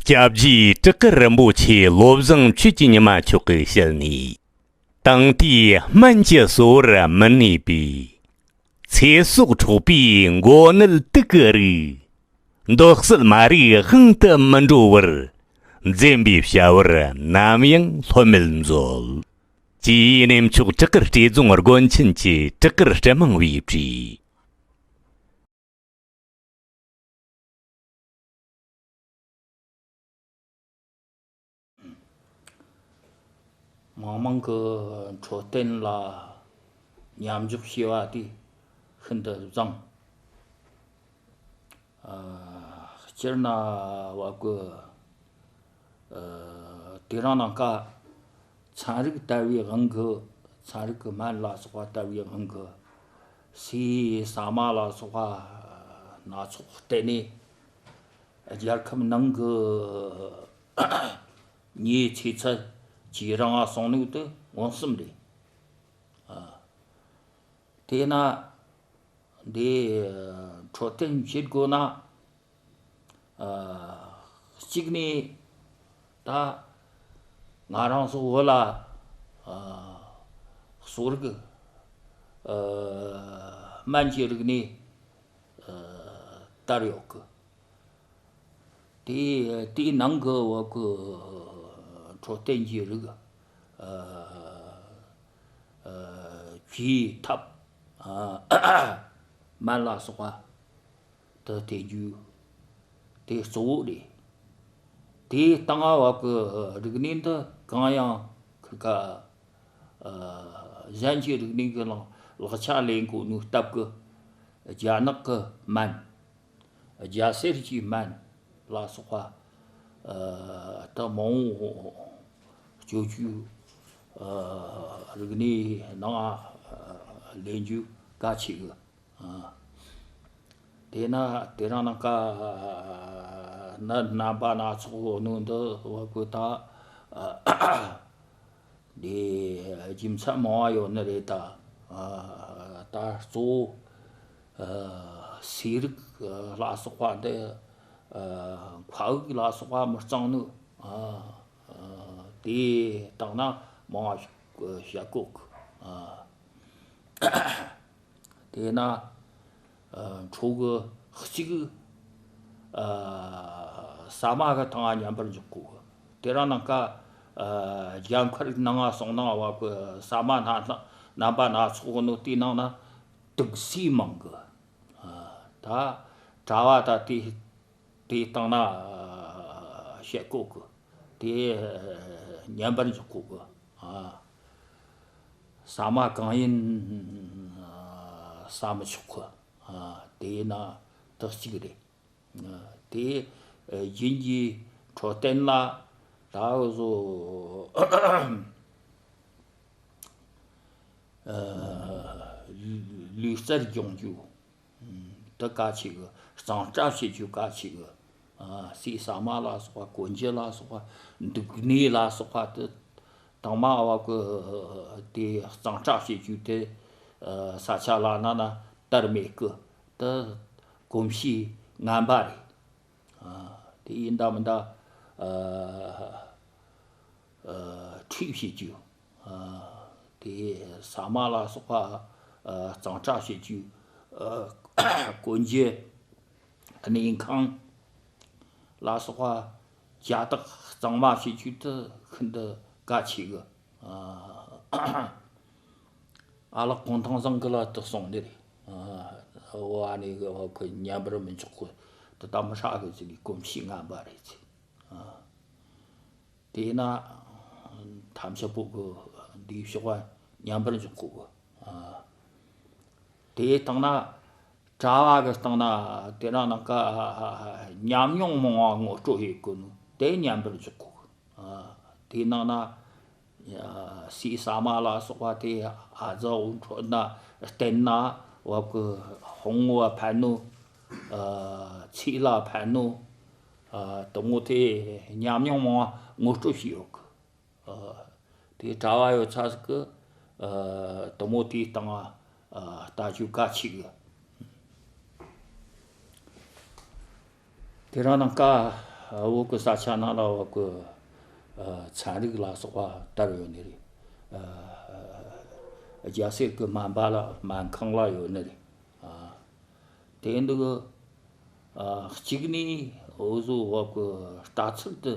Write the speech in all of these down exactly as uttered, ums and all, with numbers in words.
སྐྱབས་རྗེ་བྲག་དཀར་རིན་པོ་ཆེ་བློ་བཟང་ཆོས་ཀྱི་ཉི་མ་མཆོག་གིས་བཤད་ནས། དེང་དུས་སྨན་གྱི་གསོ་བར་མི་ནུས་པའི། ཚེ་སྲོག་འཕྲོག་པའི་མགོ་ནད་དུག་གི་རིགས། འདི་བསིལ་མ་རིགས་དབང་དུ་མི་འགྲོ་བར། འཛེམ་པའི་བྱ་བར་ནམ་ཡང་ལྷོད་མེད་མཛོད། ཅེས་གནས་མཆོག་བྲག་དཀར་སྤྲེལ་རྫོང་དགོན་ཆེན་གྱི་བྲག་དཀར་སྤྲེལ་མང་བས་བྲིས། མང་མང་གི་འཕྲོད་བསྟེན་ལ་མཉམ་འཇོག་བྱས་པ་དེ་ཤིན་ཏུ་བཟང་། ཨ། སྤྱིར་ན་བ་གི། ཨ། དེ་རིང་ནངས་ཀ་ཚན་རིག་དར་བའི་དབང་གིས། ཚན་རིག་གི་སྨན་ལ་སོགས་པ་དར་བའི་དབང་གིས། སའི་ཟ་མ་ལ་སོགས་པ་སྣ་ཚོགས་བསྟེན་ནས། རྒྱལ་ཁབ་ནང་གི་མྱེའི་ཚོད་ཚད་ཇེ་རིང་ང་སོང་ནོ་དེ་མངོན་སུམ་རེད། ཨ། དེས་ན་འདི་འཕྲོད་བསྟེན་བྱེད་དགོས་ན། ཨ། གཅིག་ནས་ད་ང་རང་ཚོ་བོད་ལ། ཨ། གསོ་རིག་ཨ། སྨན་གྱི་རིག་གནས། ཨ། དར་ཡོད་གི། དེ་དེའི་ནང་གི་བ་གི་འཕྲོད་བསྟེན་གྱི་རིགས། ཨ། ཨ། བྱེའུ་ཐབ། ཨ། སྨན་ལ་སོགས་པ་དེ་སྟེར་རྒྱུ་དེ་གཙོ་བོ་རེད། དེའི་སྟེང་བ་གི་རིག་གནས་འདི་གང་ཡང་ཁི་ཁ། ཨ། གཞན་གྱི་རིག་གནས་ཀྱི་ལག་ལག་ཆ་ལེན་དགོས་ནོ་སྟབས་ཀྱིས། རྒྱ་ནག་གི་སྨན། རྒྱ་སེར་གྱི་སྨན་ལ་སོགས་པ། ཨ། ད་མང་བོ་སྤྱོད་རྒྱུ། ཨ། རིག་གནས་ནང་ལེན་རྒྱུ་གལ་ཆེ་གི། ཨ། དེས་ན་དེ་རིང་ནངས་ཀ་ནད་རྣམ་པ་སྣ་ཚོགས་ཡོད་ནོ་འདི་བ་གི་ད། ཨ། འདི་རྒྱུ་མཚན་མང་བ་ཡོད་ནི་རེད་ད། ཨ། ད་གཙོ་བོ། ཨ། སའི་རིགས་ལ་སོགས་པ་འདི། ཨ། མཁའ་དབུགས་ལ་སོགས་པ་མི་གཙང་ནོ། ཨ། ཨ། དེ་བཏང་ན་མང་བ་ཞིག་བཤད་གོ་གི། ཨ། དེས་ན། ཨ། འཕྲོད་གི་གཅིག་ཨ། ཟ་མ་གི་སྟེང་ང་མཉམ་པར་འཇོག་དགོས་གི། དེ་རིང་ནངས་ཀ། ཨ། རྒྱ་མཁར་ནང་ང་སོང་ན་བ་གི་ཟ་མ་སྣ་རྣམ་པ་སྣ་ཚོགས་ནོ་དེའི་ནང་ན་དུག་ཟས་མང་གི། ཨ། ད་གྲྭ་བ་ད་དེ། དེའི་སྟེང་ན། ཨ། བཤད་གོ་གི། དེ་མཉམ་པར་འཇོག་གོ་གི། ཨ། ཟ་མ་གང་ཡིན། ཨ། ཟ་མི་ཆོག་གི། ཨ། དེ་ཡིན་ན་དག་གཅིག་རེད། ཨ། དེ་རྒྱུན་གྱི་འཕྲོད་བསྟེན་ལ་ད་འུ་ཟོ། ཨ། ལུས་རྩལ་སྦྱོང་རྒྱུ། དེ་གལ་ཆེ་གི། གཙང་སྦྲ་བྱེད་རྒྱུ་གལ་ཆེ་གི། ཨ། ཟས་ཟ་མ་ལ་སོགས་པ། གོན་རྒྱུ་ལ་སོགས་པ། འདུག་གནས་ལ་སོགས་པ་དེ་དང་མ་བ་གི་དེ་གཙང་སྦྲ་བྱེད་རྒྱུ་དེ། ཨ། ས་ཆ་ལ་ན་ན་དར་མེད་གི། དེ་གོམས་གཤིས་ངན་པ་རེད། ཨ། དེ་ཡིན་ད་མིན་ད། ཨ། ཨ། ཁྲུས་བྱེད་རྒྱུ། ཨ། དེ་ཟ་མ་ལ་སོགས་པ། ཨ། གཙང་སྦྲ་བྱེད་རྒྱུ། ཨ། གོན་རྒྱུ། གནས་ཁང་ལ་སོགས་པ་བྱ་དག་གཙང་མ་བྱེད་རྒྱུ་དེ་ཤིན་ཏུ་གལ་ཆེ་གི། ཨ། ཨ་ལགས་གུང་ཐང་བཟང་གི་ལ་དེ་གསུངས་ནི་རེད། ཨ། བ་ནི་གི་བ་གི་མཉམ་པར་མི་འཇོག་གི། དེ་ད་མི་ཧྲ་གི་ཟིག་གི་གོམས་གཤིས་ངན་པ་རེད་ཟེར། ཨ། དེས་ན་ཐམས་ཅད་པོ་གི་འདིའི་ཕྱོགས་པ་མཉམ་པར་འཇོག་གོ་གི། ཨ། དེའི་སྟེང་ན་གྲྭ་བ་གི་སྟེང་ན་དེ་རིང་ནངས་ཀ་ཉམས་མྱོང་མང་བ་ངོ་སྤྲོད་བྱེད་དགོས་ནོ་དེ་མཉམ་པར་འཇོག་གོ་གི། ཨ། དེའི་ནང་ན། ཨ། ཟས་ཟ་མ་ལ་སོགས་པ་དེ་ཨ་ཙི་འུ་འཕྲོད་ན་བསྟེན་ན་བ་གི་ཧོང་བ་ཕན་ནོ། ཨ། ཚེ་ལ་ཕན་ནོ། ཨ། དེ་མོ་དེ་ཉམས་མྱོང་མང་བ་ངོ་སྤྲོད་བྱས་ཡོད་གི། ཨ། དེ་གྲྭ་བ་ཡོད་ཚད་ཟིག་གི། ཨ། དེ་མོ་དེའི་སྟེང་ང་ལྟ་རྒྱུ་གལ་ཆེ་གི། དེ་རིང་ནངས་ཀ་ བོད་ཀྱི་ས་ཆ་ནང་ལ་བ་གི་ཚན་རིག་ལ་སོགས་པ་དར་ཡོད་ནི་རེད། རྒྱལ་སྲས་ཀྱི་སྨན་པ་ལ་སྨན་ཁང་ལ་ཡོད་ནི་རེད། དེ་འདུག་གཅིག་ནི་འུ་ཟོ་བ་གི་ལྟ་ཚུལ་དུ་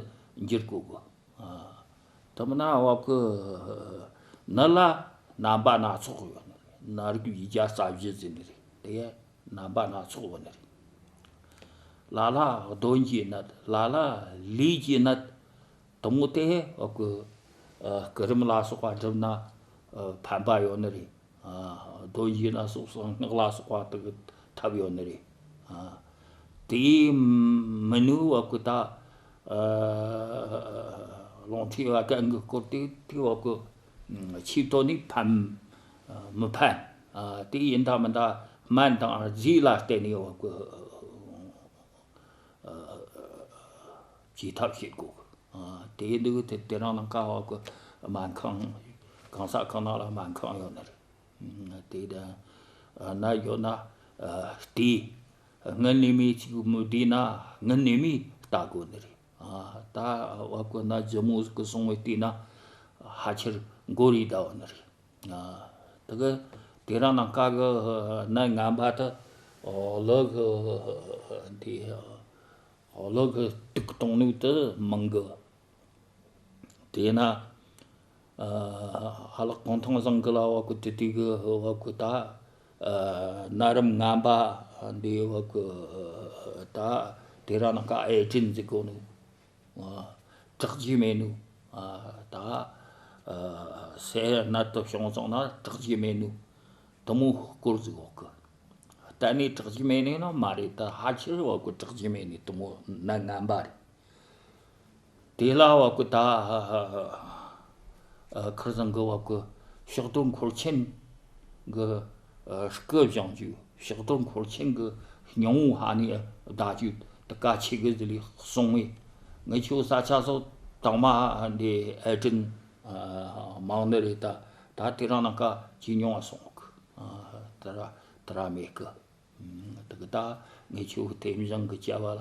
འགྱུར་དགོས་གི། དེ་མིན་ན་བ་གི་ནད་ལ་རྣམ་པ་སྣ་ཚོགས་ཡོད་ནི་རེད། ནད་རིགས་བཞི་བརྒྱ་རྩ་བཞི་ཟེར་ནི་རེད། དེ་རྣམ་པ་སྣ་ཚོགས་ཡོད་ནི་རེད། ལ་ལ་གདོན་གྱི་ནད། ལ་ལ་ལུས་ཀྱི་ནད། དེ་མོ་དེ་བ་གི་སྐུ་རིམ་ལ་སོགས་པ་བསྒྲུབས་ན་ཕན་པ་ཡོད་ནི་རེད། གདོན་གྱི་ནད་སོགས་སོགས་སྔགས་ལ་སོགས་པ་དེ་གི་ཐབས་ཡོད་ནི་རེད། དེའི་མི་ནུས་བ་གི་ད་རླུང་མཁྲིས་བད་ཀན་གི་སྐོར་དེ་དེ་བ་གི་ཆེས་མཐོ་ནི་ཕན་མི་ཕན། དེ་ཡིན་ད་མིན་ད་སྨན་དང་རྫས་ལ་བརྟེན་ནས་བ་གི་བྱེད་ཐབས་བྱེད་དགོས། དེ་འདུག་དེ་དེ་རང་ནང་ཀ་བ་གི་སྨན་ཁང་གང་ས་གང་ན་ལ་སྨན་ཁང་ཡོད་ནི་རེད། དེ་དང་ན་ཡོད་ན་ལྟས། སྔུན་ནས་མི་གཅིག་མི་བདེ་ན་སྔུན་ནས་མི་ལྟ་དགོས་ནི་རེད། ད་བ་གི་ན་ཇི་མོ་ཟིག་གི་སོང་བའི་ལྟས་ན་ཕལ་ཆེར་འགོར་རེ་བསྡད་ཡོད་ནི་རེད། དེ་གི་དེ་རང་ནང་ཀ་གི་ནད་ངན་པ་དེ་ལུ་གི་དེ་ལུ་གི་དུག་གཏོང་ནུས་དེ་མང་གི། དེས་ན་ཨ་ལགས་གུང་ཐང་བཟང་གི་ལ་བ་གི་དེ་དུས་གི་བ་གི་ད་ནད་རིམས་ངན་པ་འདི་བ་གི་ད་དེ་རང་ནང་ཀ་ཨེ་ཏྲིན་ཟེར་གོ་ནུ། དྲག་རྒྱུ་མེད་ནུ། ད་སེ་ནད་དུ་བྱུང་སོང་ན་དྲག་རྒྱུ་མེད་ནུ། དུ་མོ་སྐོར་ཟིག་བ་གི་གཏན་ནས་དྲག་རྒྱུ་མེད་ནི་ན་མ་རེད། ད་ཕལ་ཆེར་བ་གི་དྲག་རྒྱུ་མེད་ནི་དུ་མོ་ནད་ངན་པ་རེད། དེ་ལ་བ་གི་ད་ཁིར་ཟང་གི་བ་གི་ཕྱག་རྡོར་འཁོར་ཆེན་གི་སྐུ་བཞེངས་རྒྱུ། ཕྱག་རྡོར་འཁོར་ཆེན་གི་སྙིང་བོ་ཧ་ནི་བདག་རྒྱུ་དེ་གལ་ཆེ་གི་ཟི་ལི་གསུང་བས། ངི་ཆོ་ས་ཆ་སོ་དང་མ་འདི་ཨེ་ཏྲིན་མང་ནི་རེད། ད་ད་དེ་རང་ནང་ཀ་ཇེ་ཉུང་བ་སོང་གི། དེ་ར་དེ་ར་མེད་གི། དེ་གི་ད་ངེད་ཆོ་དེ་མི་ཞང་གི་སྐྱ་བ་ལ་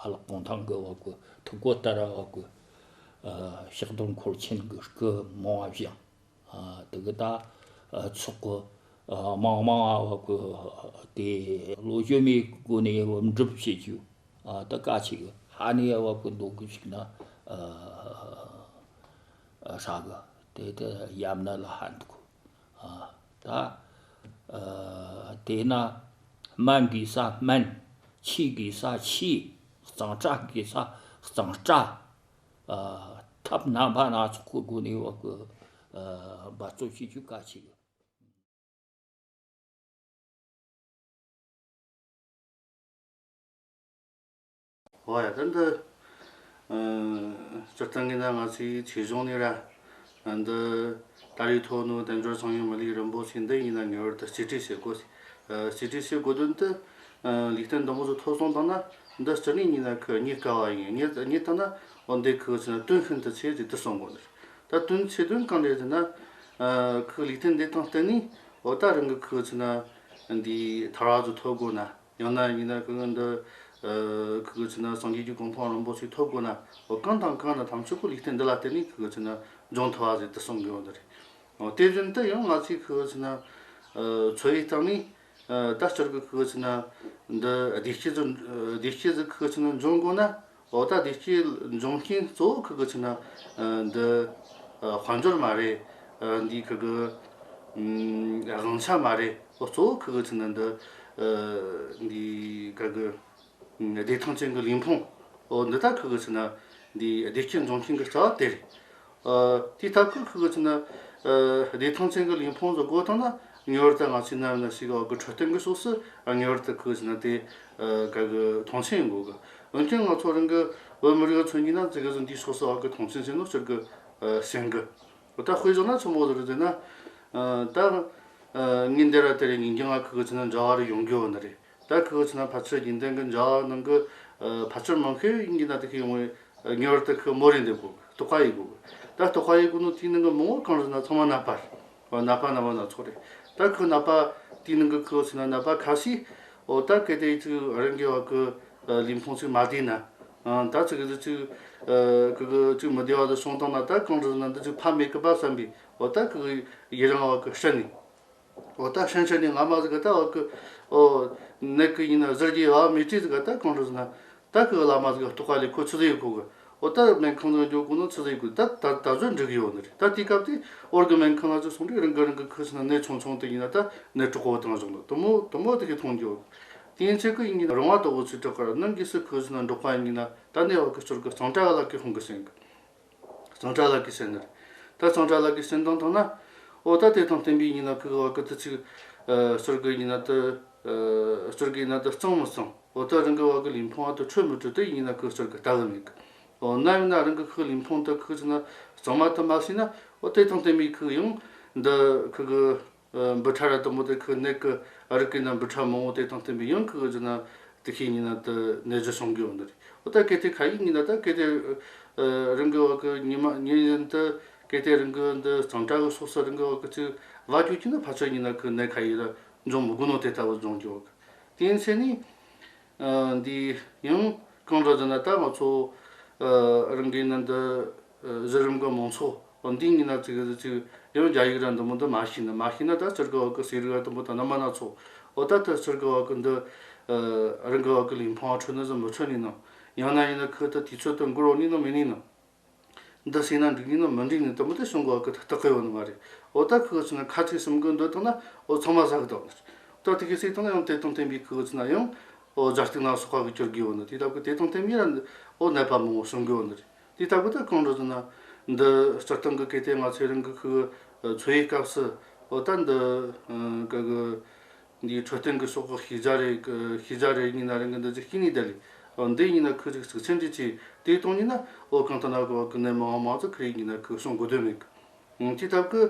ཨ་ལགས་གུང་ཐང་གི་བ་གི་ཐུག་གོ་ལྟར་བ་གི་ཕྱག་རྡོར་འཁོར་ཆེན་གི་སྐུ་མང་བ་བཞེངས། དེ་གི་ད་ཚོགས་གི་མང་མང་བ་གི་དེ་བློ་སྐྱོན་མེད་སྒོ་ནས་བབ་འགྲུབ་བྱེད་རྒྱུ་ད་གལ་ཆེ་གི། ཧ་ནས་བ་གི་འདུག་གི་ཞིག་ན་ཧྲ་གི་དེ་དེ་ཡམ་ན་ལ་ཧན་འདུག་ད་དེས་ན་སྨན་དགོས་ས་སྨན། ཆོས་དགོས་ས་ཆོས། གཙང་སྦྲ་དགོས་ས་གཙང་སྦྲ། ཐབས་རྣམ་པ་སྣ་ཚོགས་ཀྱི་སྒོ་ནས་བ་གི་འབད་རྩོལ་བྱེད་རྒྱུ་གལ་ཆེ་གི། ཨོ་ཡ་ད་འདི། སྤྱིར་བཏང་གི་ན་ང་ཚོའི་ཆོས་གཞུང་ནས་ར། འདི་ད་རེས་ཐོག་ནས་དལ་འབྱོར་སང་ཉིན་མི་ལུས་རིན་པོ་ཆེ་འདི་ཡིན་ན་ངེས་པར་དུ་གཅེས་སྤྲས་བྱེད་དགོས། གཅེས་སྤྲས་བྱེད་དགོས་དོན་དུ། ལུས་རྟེན་འདི་མོ་ཚོ་ཐོབ་སོང་བཏང་ན་འདི་སྤྱིར་ནས་ཡིན་ན་ཁོ་རྙེད་དཀའ་བ་ཡིན། རྙེད་རྙེད་བཏང་ན་འོ་འདི་ཁོ་ཚོ་ན་དོན་ཤིན་ཏུ་ཆེ་ཟེར་དུ་གསུང་དགོས་ནི། ད་དོན་ཆེ་དོན་གང་རེད་ཟེར་ན། ཁོ་ལུས་རྟེན་འདི་དང་བསྟུན་ནས་འོ་ད་རང་གི་ཁོ་ཚོ་ན་འདི་ཐར་བ་ཚོ་ཐོབ་དགོས་ན། ཡང་ན་ཡིན་ན་ཁོ་གི་འདི། ཨ་ཁོ་གི་ཚེ་ན་སངས་རྒྱས་ཀྱི་གོ་འཕང་རིན་པོ་ཆེ་ཐོབ་དགོས་ན། འོ་གང་དང་གང་ན་ཐམས་ཅད་ཁོ་ལུས་རྟེན་འདི་ལ་བརྟེན་ནས་ཁོ་གི་ཚེ་ན་འབྱུང་ཐུབ་པ་ཟེར་དུ་གསུང་གི་ཡོད་རེད། འོ་དེ་བཞིན་དུ་ཡང་ང་ཚོས་ཁོ་གི་ཚེ་ན། ཨ་འཚོ་བའི་སྟེང་ནས། ཨ་ད་སྤྱིར་གི་ཁོ་གི་ཚེ་ན། འདི་བདེ་སྐྱིད་ཟེར་བདེ་སྐྱིད་ཟེར་ཁོ་གི་ཚེ་ན་འབྱུང་དགོས་ན། འོ་ད་བདེ་སྐྱིད་འབྱུང་རྐྱེན་གཙོ་བོ་ཁོ་གི་ཚེ་ན། ཨ་འདི། ཨ་དཔལ་འབྱོར་མ་རེད། ཨ་འདི་ཁོ་གི། ཨམ་དབང་ཆ་མ་རེད། འོ་གཙོ་བོ་ཁོ་གི་ཚེ་ན་འདི། ཨ་འདི་ཁོ་གི། བདེ་ཐང་ཅན་གྱི་ལུས་ཕུང་། འོ་འདི་དག་ཁོ་གི་ཚེ་ན་འདི་བདེ་སྐྱིད་འབྱུང་མཁན་གྱི་རྩ་བ་དེ་རེད། ཨ་དེའི་ཐད་ཁོ་ཁོ་གི་ཚེ་ན་ཨ་བདེ་ཐང་ཅན་གྱི་ལུས་ཕུང་བཟོ་དགོས་བཏང་ན་ངེས་པར་དུ་ང་ཚོས་ནམ་ན་ཞིག་འོ་གི་འཕྲོད་བསྟེན་གྱི་ཕྱོགས་སུ་ཨ་ངེས་པར་དུ་ཁོ་གི་ཚེ་ན་དེ་ཨ་ག་གི་མཐོང་ཆེན་ཡོང་དགོས་གི། འོན་ཀྱང་ང་ཚོ་རང་གི་བོད་མི་རིགས་མཚོན་གྱི་ན་ཙི་ག་ཚོ་འདིའི་ཕྱོགས་སུ་འོ་གི་མཐོང་ཆེན་བྱེད་ནོ་ཅིག་གི་ཨ་ཞན་གི། འོ་ད་དཔེ་བཞག་ན་ཆི་མོ་ཟིག་རེད་ཟེར་ན། ཨ་ད་ཨ་ངས་འདི་ར་དེ་རེད། ངེས་ཀྱང་ང་ཁོ་གི་ཚེ་ན་མཇལ་བ་རེ་ཡོང་གི་ཡོད་ནི་རེད། ད་ཁོ་གི་ཚེ་ན་ཕལ་ཆེར་རྒྱུན་ལྡན་གྱི་མཇལ་བ་ནང་གི་ཨ་ཕལ་ཆེར་མང་ཤོས་ཡིན་གྱི་ན་དེ་ཁོ་ཡོང་བའི་ངེས་པར་དུ་ཁོ་མོ་རེ་འདེབས་དགོས། དོགས་པ་ཡེ་དགོས། ད་དོགས་པ་ཡེ་དགོས་ནོ་དེའི་ནང་གི་མང་བོ་གང་རེད་ན་ཚང་མ་ནད་པ་རེད། ནད་པ་ནད་པ་སྣ་ཚོགས་རེད། ད་ཁོ་ནད་པ་དེའི་ནང་གི་ཁོ་གི་ཚེ་ན་ནད་པ་ཁ་ཤས་འོ་ད་གལ་ཏེ་ཅིག་རང་གི་བ་གི་ ལུས་ཕུང་ཅིག་མ་བདེ་ན། ད་ཅིག་གི་ཅིག་གི་ཅིག་མི་བདེ་བ་དེ་བྱུང་བཏང་ན། ད་གང་འདྲ་ཟེར་ན་འདི་ཅིག་ཕན་མེད་གི་པ་བསམ་པའི། འོ་ད་ཁོ་གི་ཡི་རང་བ་གི་ཤི་ནས། འོ་ད་ཤན་ཤན་ནི་ང་མ་ཟིག་ག་ད་འོ་གི་འོ་ནད་གི་ཡིན་ན་ཟེར་གྱི་བ་མི་བྲིས་ཟིག་ག་ད་གང་འདྲ་ཟེར་ན། ད་ཁོ་གི་བླ་མ་ཟིག་ག་རྟོགས་པ་ལས་ཁོ་ཆི་ཟིག་ཡོད་གོ་གི། འོ་ད་སྨན་ཁང་ཟིག་འགྱོ་གོ་ནོ་ཆི་ཟིག་ཡོད་གོ། ད་ད་ད་གཟོད་འགྲིག་གི་ཡོད་ནི་རེད། ད་དེའི་སྐབས་དེ་འོར་གི་སྨན་ཁང་ལ་ཅིག་སོང་དུས་རང་གི་རང་གི་ཁོ་ཆི་ན་ནད་ཆུང་ཆུང་དེ་ཡིན་ན་ད་ནད་དྲག་པོ་བཏང་བཞག་ནོ་དུ་མོ་དུ་མོ་དེ་གི་མཐོང་རྒྱུ། དེ་ཡིན་ཚེ་ཁོ་ཡིན་གྱི་རང་བ་དོ་བོ་ཚུལ་དྲག་གར་ནང་གི་སུ་ཁོ་ཆི་ན་འབྲོག་པ་ཡིན་ན་ད་ནད་བ་གི་ཚུར་གི་གཙང་སྦྲ་བ་ལ་གི་ཧོང་གི་སེང་གི། གཙང་སྦྲ་ལ་གི་སེང་ནི་རེད། ད་གཙང་སྦྲ་ལ་གི་སེང་དང་དང་ན། འོ་ད་དེ་དང་བསྟན་པའི་ཡིན་ན་ཁོ་གི་བ་གི་དུ་ཚིག་ཨ་ཚུར་གི་ཡིན་ན་དུ་ཨ་ཚུར་གི་ཡིན་ན་དུ་གཙང་མི་གཙང་། འོ་ད་རང་གི་བ་གི་ལུས་ཕུང་བ་དུ་འཕྲོད་མི་འཕྲོད་དུ་ཡིན་ན་ཁོ་ཚུར་གི་ལྟ་གི་མེད་གི། འོ་ན་ཡིན་ན་རང་གི་ཁོ་ལུས་ཕུང་དུ་ཁོ་ཆི་ན་གཙང་མ་དུ་མ་ཟིན་ན། འོ་དེ་དང་བསྟན་པའི་ཁོ་ཡང་འདི་ཁོ་གི་ཨ་འབུ་ཕྲ་ར་དུ་མོ་དེ་ཁོ་ནད་གི་རིགས་གི་ན་འབུ་ཕྲ་མང་བོ་དེ་དང་བསྟན་པའི་ཡང་ཁོ་གི་ཆི་ན་དུ་ཤེས་ཡིན་ན་དུ་ནད་གཞི་བྱུང་གི་ཡོད་ནི་རེད། འོ་ད་གལ་ཏེ་ཁ་ཡིག་ཡིན་ན་ད་གལ་ཏེ་ཨ་རང་གི་བ་གི་ཉི་མ་ཉིན་ཡིན་དུ་གལ་ཏེ་རང་གི་འདི་གཙང་སྦྲ་གི་ཕྱོགས་སུ་རང་གི་བ་གི་ཅིག་བ་རྒྱུ་ཅིག་ན་ཕལ་ཆེར་ཡིན་ན་ཁོ་ནད་ཁ་ཡིག་ལ་འབྱུང་མི་དགོས་ནོ་དེ་ལྟ་བུ་འབྱུང་རྒྱུ་བ་གི། དེ་ཡིན་ཚེ་ནི། ཨ་འདི་ཡང་གང་འདྲ་ཟེར་ན་ད་ང་ཚོ་ཨ་རང་གི་ནང་འདི་ཨ་གཞི་རིམ་གི་མང་ཚོགས་འདི་ཡིན་ན་ཅིག་ཅིག་ཡང་རྒྱ་ཡིག་ར་འདི་མོ་འདི་མ་ཤེས་ན་མ་ཤེས་ན་ད་སྤྱིར་གི་བ་གི་ཟས་རིགས་ར་འདི་མོ་ད་ན་མ་སྣ་ཚོགས། འོ་ད་ད་སྤྱིར་གི་བ་གི་འདི་ཨ་རང་གི་བ་གི་ལུས་ཕུང་བ་འཕྲོད་ནི་ཟིག་མི་འཕྲོད་ནི་ནང་། ཡང་ན་ཡིན་ན་ཁོ་ད་དུས་ཚོད་དུ་འགོར་བ་ནི་ནང་མེད་ནི་ནང་། འདི་ཟིན་ན་འགྲིག་ནི་ནང་མི་འགྲིག་ནི་དུ་མོ་དེ་བྱུང་གི་བ་གི་ཐག་ཐག་གི་ཡོད་ནི་མ་རེད། འོ་ད་ཁོ་ཚོ་ན་ཁ་ཚིག་གསུམ་གི་འདོད་དང་ན་འོ་ཚང་མ་ཟ་གི་དོག་ནི་རེད། ད་དེ་གི་ཟིག་དང་ན་ཡང་དེ་དང་བསྟན་པའི་ཁོ་ཚོ་ན་ཡང་འོ་ཟ་སྟེགས་ན་སོགས་པ་གི་གྱུར་གི་ཡོད་ནི། དེ་ལྟ་བུ་དེ་དང་བསྟན་པའི་ར་འོ་ནད་པ་མང་བོ་བྱུང་གི་ཡོད་ནི་རེད། དེ་ལྟ་བུ་ད་གང་འདྲ་ཟེར་ན་འདི་སྤྱིར་བཏང་གི་གལ་ཏེ་ང་ཚོའི་རང་གི་ཁོ་འཚོ་བའི་སྐབས་སུ་འོ་ད་འདི་ཨ་གི་གི་འདིའི་འཕྲོད་བསྟེན་གྱི་ཕྱོགས་ཀྱི་ཤེས་བྱ་རེད། ཤེས་བྱ་རེད་ཡིན་ན་རང་གི་འདི་ཚོ་ཤེས་ནས་བསྡད་ལས། འདི་ཡིན་ན་ཁོ་ཅིག་ཤུགས་ཆེན་འདི་ཅིག་དེ་གཏོང་ཡིན་ན་འོ་གང་ལྟར་ན་གོ་གི་ནད་མང་བ་མང་ཚོ་ཁོ་རེ་ཡིན་ན་ཁོ་བྱུང་དགོས་དོན་མེད་གི། དེ་ལྟར་གི་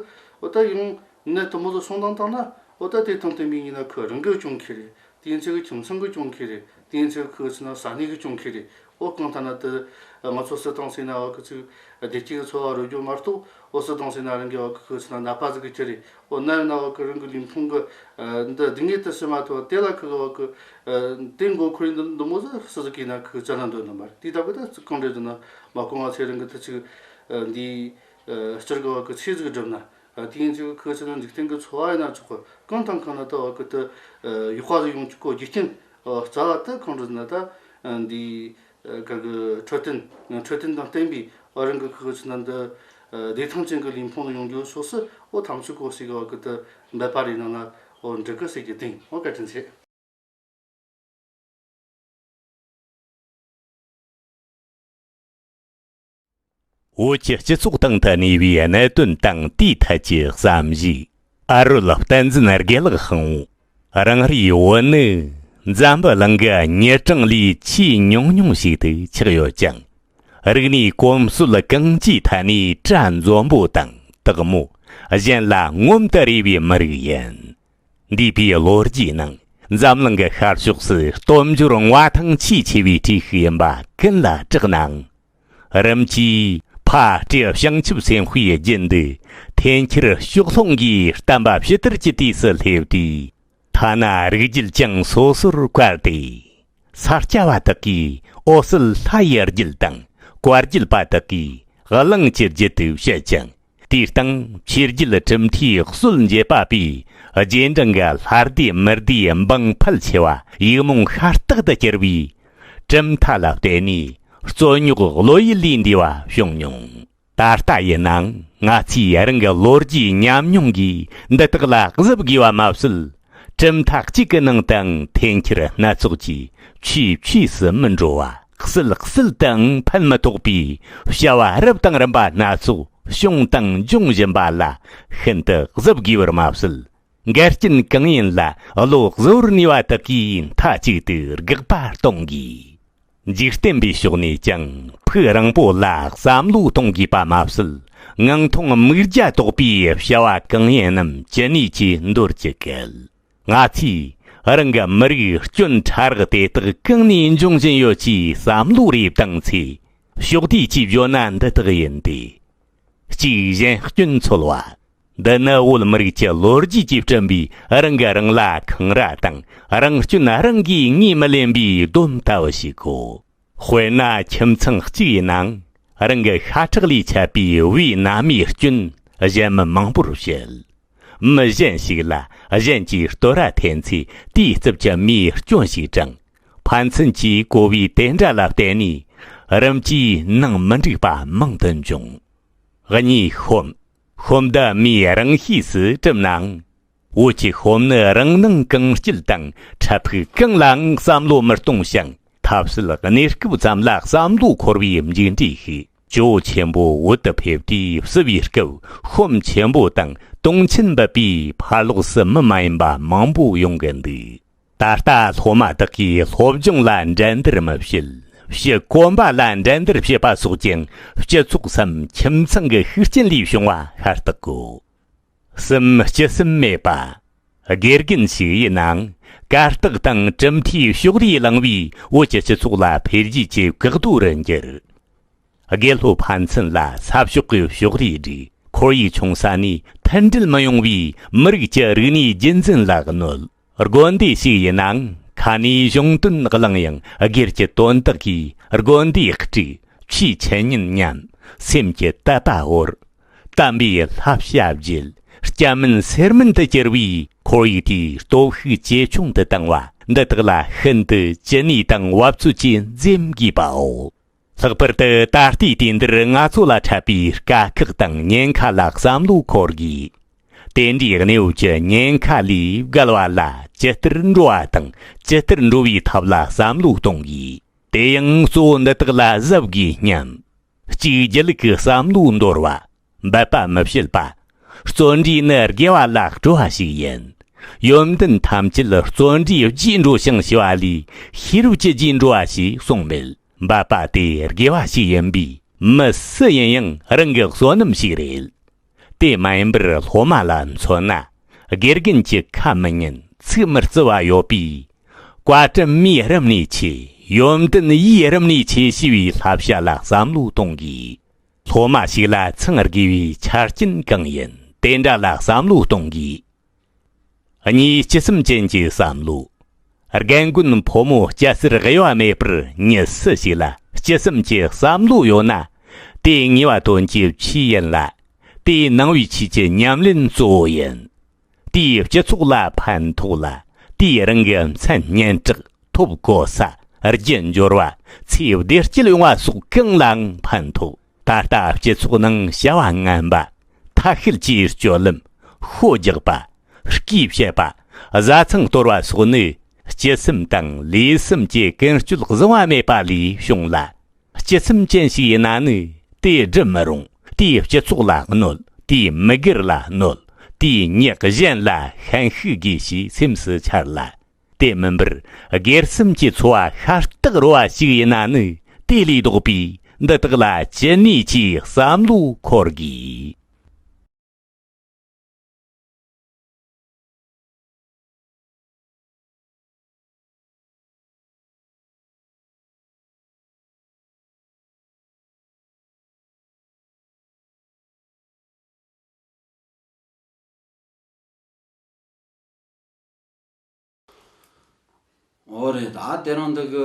འོ་ད་ཡང་ནད་དུ་མོ་ཚོ་སོང་དང་བཏང་ན་འོ་ད་དེ་དང་བསྟན་པའི་ཡིན་ན་ཁོ་རང་གི་སྐྱོན་ཁེ་རེད། དེ་ཚོ་གི་ཁྱིམ་ཚང་གི་སྐྱོན་ཁེ་རེད། དེ་ཚོ་ཁོ་ཚོ་ན་ས་གནས་གི་སྐྱོན་ཁེ་རེད། འོ་གང་ལྟར་ན་དེ་ང་ཚོ་སུ་དང་ཟེར་ན་འོ་གི་ཚོ་བདེ་སྐྱིད་ཀྱི་འཚོ་བ་རོལ་རྒྱུ་མ་གཏོགས། འོ་སུ་དང་ཟེར་ན་རང་གི་འོ་གི་ཁོ་ཚོ་ན་ནད་པ་ཟིག་གི་ཁྱེར་རེད། འོ་ན་ཡང་ན་འོ་གི་རང་གི་ལུས་ཕུང་གི་ཨ་འདི་སྡུག་བསྔལ་དུ་སུ་མ་ཐུབ་པ་དེ་ལ་ཁོ་གི་འོ་གི་ཨ་དེ་མགོ་འཁོར་ཡིན་འདི་འདི་མོ་ཟིག་སུ་ཟིག་གིས་ན་ཁོ་ཅི་ན་འདོད་ནི་མ་རེད། དེ་ལྟ་བུ་ད་གང་འདྲ་ཟེར་ན་མ་གོང་ང་ཚོའི་རང་གི་དུ་ཅིག་ཨ་འདི་ཨ་སྤྱིར་གི་འོ་གི་ཚེ་ཟིག་བསྒྲུབ་ན། ཨ་དེ་ཡིན་ཚེ་ཁོ་ཚོ་ན་འཇིག་རྟེན་གི་འཚོ་བ་ཡིན་ན་ཆོག་གི། གང་དང་གང་ན་ད་འོ་གི་དུ་ཨ་ཡག་པ་ཟིག་ཡོང་ཆོག་གོ་རྒྱུ་རྐྱེན་འོ་རྩ་བ་དུ་གང་འདྲ་ཟེར་ན་ད་ཨ་འདི། ཨ་ག་གི་འཕྲོད་བསྟེན། འཕྲོད་བསྟེན་དང་བསྟན་པའི་ཨ་རང་གི་ཁུ་ཆུ་ནང་དུ་ཨ་བདེ་ཐང་ཅན་གྱི་ལུས་ཕུང་ཡོང་རྒྱུ་ཕྱོགས་སུ་འོ་ཐམས་ཅད་གོ་ཞིག་གི་བ་གི་དུ་འབད་པ་རེ་གནང་ན་འོ་འགྲིག་གི་ཟེར་གྱི་དེང་འོ་བཀའ་དྲིན་ཆེ། བོད་ཀྱི་སྤྱི་ཚོགས་སྟེང་དུ་གནས་པའི་གནད་དོན་དང་དེའི་ཐད་ཀྱི་བསམ་གཞིག་ཨ་རོལ་བསྟན་འཛིན་དགེ་ལེགས་དབང་བོ། རང་རེའི་བོད་ནི་འཛམ་བུ་གླིང་གི་མྱི་གྲངས་ལས་ཆེས་ཉུང་ཉུང་ཞིག་ཏུ་ཆགས་ཡོད་ཀྱང་། རིག་གནས་གོམས་སྲོལ་གང་ཅིའི་ཐད་ནས་གྲྭ་འཛོམས་པོ་དང་དག་མོ། གཞན་ལ་ངོམ་དུ་རེ་བའི་མི་རིགས་ཡིན། འདས་པའི་ལོ་རྒྱུས་ནང་འཛམ་གླིང་གི་ཤར་ཕྱོགས་སུ་སྟོབས་འབྱོར་མངའ་ཐང་ཆེས་ཆེ་བའི་གྲས་ཤིག་ཡིན་པ་ཀུན་ལ་གྲགས་ནའང་། རིམ་གྱིས་ཕ་སྤྲེའུ་བྱང་ཆུབ་སེམས་དཔའི་རྒྱུད་འདི་འཐེན་འཁྱེར་ཕྱོགས་ལྷུང་གིས་བསྟན་པ་ཕྱི་དར་གྱི་དུས་སུ་སླེབས་དུས། ཐ་ན་རིགས་རྒྱུད་ཀྱང་སོ་སོར་བཀར་ཏེ། ས་སྐྱ་བ་དག་གིས་འོད་གསལ་ལྷ་ཡི་རྒྱུད་དང་། བཀའ་བརྒྱུད་པ་དག་གིས་གླིང་གི་རྒྱུད་དུ་བཤད་ཅིང་། དེའི་སྟེང་ཆོས་རྒྱལ་གྲུབ་མཐའི་སྲོལ་འབྱེད་པ་པས་རྗེས་འབྲང་གི་ལྷ་སྡེ་མི་སྡེ་འབངས་ཕལ་ཆེ་བ་ཡིག་རྨོངས་ཤ་སྟག་ཏུ་གྱུར་བས། གྲུབ་མཐའ་ལ་བརྟེན་ནས་རྩོད་རྙོག་བློ་ཡུལ་ལས་འདས་པ་བྱུང་མྱོང་། ད་ལྟ་ཡིན་ནའང་ང་ཚོས་རང་གི་ལོ་རྒྱུས་ཉམས་མྱོང་གིས་འདི་དག་ལ་གཟབ་དགོས་པ་མ་ཟད། གྲུབ་མཐའ་གཅིག་གི་ནང་དུའང་འཐེན་འཁྱེར་སྣ་ཚོགས་ཀྱིས་ཆུས་ཆུས་སུ་མི་འགྲོ་བ། གསེར་གསེར་དུའང་ཕན་མི་ཐོགས་པའི་བྱ་བ་རབ་དང་རིམ་པ་སྣ་ཚོགས་བྱུང་དང་འབྱུང་བཞིན་པ་ལ་ཤིན་ཏུ་གཟབ་དགོས་པར་མ་ཟད། འགལ་རྐྱེན་གང་ཡིན་ལ་བློ་གཟུ་བོར་གནས་པ་དག་གིས་མཐའ་གཅིག་ཏུ་དགག་པ་གཏོང་དགོས། འཇིག་རྟེན་པའི་ཕྱོགས་ནས་ཀྱང་ཕུགས་རིང་པོ་ལ་བསམ་བློ་གཏོང་དགོས་པ་མ་ཟད། ངང་ཐུང་མིག་རྒྱ་དོག་པའི་བྱ་བ་གང་ཡིན་རྣམས་ཇི་སྙེད་ཅིག་འདོར་གྱི་གལ། ང་ཚོས་རང་གི་མི་རིགས་སྐྱོན་ཕྲ་རགས་དེ་དག་གང་ནས་འབྱུང་བཞིན་ཡོད་ཅེས་བསམ་བློ་རེ་བཏང་ཚེ། ཕྱོགས་བསྡུས་ཀྱིས་བརྗོད་ན་འདི་དག་ཡིན་ཏེ། གཅིག་གཞན་སྐྱོན་འཚོལ་བ། འདི་ནི་བོད་མི་རིགས་ཀྱི་ལོ་རྒྱུས་ཀྱིས་བསྐྲུན་པའི་རང་གིས་རང་ལ་འཁང་ར་དང་རང་སྐྱོན་རང་གིས་ངོས་མི་ལེན་པའི་སྡོམ་ལྟ་བུ་ཞིག་གོ། དཔེར་ན་ཁྱིམ་ཚང་གཅིག་ཡིན་ནའང་རང་གི་ཤ་ཁྲག་ལས་ཆད་པའི་བུའི་མནའ་མའི་སྐྱོན་གཞན་མི་མང་པོར་བཤད། མི་གཞན་ཞིག་ལ་གཞན་གྱིས་བསྟོད་ར་འཐེན་ཚེ་དེའི་རྩུབ་ཀྱི་མིས་སྐྱོན་ཞིག་དྲངས། ཕན་ཚུན་གྱིས་གོ་བའི་དེ་འདྲ་ལ་བརྟེན་ནས་རིམ་གྱིས་ནང་མི་འགྲིག་པ་མང་དུ་འབྱུང་། གཉིས། ཤོམ། ཤོམ་འདི་མིས་རང་ཤེས་སུ་གྲུབ་ནའང་། བོད་ཀྱི་ཤོམ་ནི་རང་སྣང་གང་སྐྱིད་དང་འཕྲལ་ཕུགས་གང་ལའང་བསམ་བློ་མི་གཏོང་ཞིང་ཐབས་ཟད་གནས་སྐབས་ཙམ་ལ་བསམ་བློ་འཁོར་བའི་མཇུག་འབྲས་ཤིག་ཇོ་བོ་ཆེན་པོ་བོད་དུ་ཕེབས་དུས་བསུ་བའི་སྐབས་ཤོམ་ཆེན་པོ་དང་དུང་ཆེན་འབུད་པའི་ཕར་ལོགས་སུ་མི་མ་ཡིན་པ་མང་པོ་ཡོང་གི་འདུག་ད་ལྟ་སློབ་མ་དག་གིས་སློབ་སྦྱོང་ལ་འགྲན་བསྡུར་མི་བྱེད། ཕྱི་གོམ་པ་ལ་འགྲན་བསྡུར་བྱེད་པ་སོགས་ཀྱང་སྤྱི་ཚོགས་སམ་ཁྱིམ་ཚང་གི་ཤུགས་རྐྱེན་ལས་བྱུང་བ་ཤ་སྟག་གོ། གསུམ། སྤྱི་སེམས་མེད་པ། དགེ་རྒན་ཞིག་ཡིན་ནའང་གར་སྟེགས་དང་གྲུབ་མཐའི་ཕྱོགས་རིས་བླངས་པས་བོད་ཀྱི་སྤྱི་ཚོགས་ལ་འཕེལ་རྒྱས་ཀྱི་འགག་རྡོ་རུ་འགྱུར། དགེ་སློབ་ཕན་ཚུན་ལ་ས་ཕྱོགས་ཀྱི་ཕྱོགས་རིས་སྒྲིག་ཁོར་ཡུག་ཆུང་ས་ནས་མཐུན་སྒྲིལ་མི་ཡོང་བས་མི་རིགས་ཀྱི་རིག་གནས་རྒྱུན་འཛིན་ལ་གནོད། དགོན་སྡེ་ཞིག་ཡིན་ནའང་ཁ་ནས་གཞུང་དོན་བླངས་ཡང་སྒེར་གྱི་དོན་དག་གིས་དགོན་སྡེ་དཀྲུགས། ཆོས་འཆད་ཉན་ཉམས། སེམས་ཀྱི་དད་པ་བོར། དམ་པའི་བསླབ་བྱ་བརྗེད། སྐྱ་མིན་སེར་མིན་དུ་གྱུར་བའི་ཁོར་ཡུག་དེའི་སྟོབས་ཤུགས་ཇེ་ཆུང་དུ་བཏང་བ་འདི་དག་ལ་ཤིན་ཏུ་ཅི་ནུས་དང་བབ་ཚོད་ཀྱིས་འཛེམ་དགོས་པའོ། ལྷག་པར་དུ་ད་ལྟའི་དུས་འདིར་ང་ཚོ་ལ་འཕྲད་པའི་དཀའ་ཁག་དང་ཉེན་ཁ་ལ་བསམ་བློ་འཁོར་དགོས། དེ་འདྲའི་གནས་བབ་ཀྱི་ཉེན་ཁ་ལས་བརྒལ་བ་ལ་ཇི་ལྟར་འགྲོ་བ་དང་ཇི་ལྟར་འགྲོ་བའི་ཐབས་ལ་བསམ་བློ་གཏོང་དགོས། དེ་ཡང་གཙོ་བོ་འདི་དག་ལ་གཟབ་དགོས་སྙམ། གཅིག་སྒྱིད་ལུག་གི་བསམ་བློ་འདོར་བ། འབད་པ་མི་བྱེད་པ། བརྩོན་འགྲུས་ནི་དགེ་བ་ལ་སྤྲོ་བ་ཞིག་ཡིན། ཡོན་ཏན་ཐམས་ཅད་བརྩོན་འགྲུས་བགྱིས་འགྲོ་ཞིང་ཞི་བ་ལས་ཤེས་རབ་ཀྱིས་བགྱིས་འགྲོ་བ་ཞེས་གསུངས་མེད། འབད་པ་དེ་དགེ་བ་ཞིག་ཡིན་པས་མི་སུ་ཡིན་ཡང་རང་གི་བསོད་ནམས་ཤིག་རེད། དེ་མ་ཡིན་པར་སློབ་མ་ལ་མཚོན་ན་དགེ་རྒན་གྱི་ཁ་མི་ཉན་ཚིག་མི་བརྩི་བ་ཡོད་པས། བཀའ་དྲིན་མིའི་རིམ་ནས་ཆེ། ཡོན་ཏན་ཡིའི་རིམ་ནས་ཆེ་ཞེས་པའི་བསླབ་བྱ་ལ་བསམ་བློ་གཏོང་དགོས། སློབ་མ་ཞིག་ལ་ཚང་དགོས་པའི་ཆ་རྐྱེན་གང་ཡིན་དེ་འདྲ་ལ་བསམ་བློ་གཏོང་དགོས། གཉིས། སྤྱི་སེམས་ཅན་གྱི་བསམ་བློ། རྒན་རྒོན་ཕོ་མོ་སྐྱ་སེར་དབྱེ་བ་མེད་པར་མྱི་སུ་ཞིག་ལ་སྤྱི་སེམས་ཀྱི་བསམ་བློ་ཡོད་ན། དེས་ངེས་པ་དོན་གྱི་ཆོས་ཡིན་ལ། དེས་གནང་བའི་ཆོས་ཀྱི་ཉམས་ལེན་གཙོ་བོ་ཡིན། དེས་སྤྱི་ཚོགས་ལ་ཕན་ཐོགས་ལ། དེས་རང་གི་མཚན་སྙན་གྲགས། ཐོབ་གོ་ས། རྒྱུ་འབྱོར་བ། ཚེ་བདེ་སྐྱིད་ཡོང་བ་སོགས་གང་ལའང་ཕན་ཐོགས། ད་ལྟ་སྤྱི་ཚོགས་ནང་བྱ་བ་ངན་པ། ཐ་ཤལ་གྱི་སྤྱོད་ལམ། ཤོ་རྒྱག་པ། རྐུས་བྱེད་པ། བཟའ་ཚང་གཏོར་བ་སོགས་ནི་སྤྱི་སེམས་དང་ལུས་སེམས་ཀྱི་ཀུན་སྤྱོད་གཟུང་བ་མེད་པ་ལས་བྱུང་ལ། སྤྱི་སེམས་ཅན་ཞིག་ཡིན་ན་ནི་དེ་སྒྲུབ་མི་རུང་། དེས་སྤྱི་ཚོགས་ལ་གནོད། དེས་མི་སྒེར་ལ་གནོད། དེས་མྱི་གཞན་ལ་ཤན་ཤུགས་དགོས་ཞེས་སེམས་སུ་འཆར་ལ། དེ་མིན་པར་སྒེར་སེམས་ཀྱི་ཚོར་བ་ཤ་སྟག་རོ་བ་ཞིག་ཡིན་ན་ནི་དེ་ལས་ལྡོག་པའི་འདི་དག་ལ་ཅི་ནུས་ཀྱིས་བསམ་བློ་འཁོར་དགོས། འོ་རེད། ད་དེ་རིང་འདི་གི་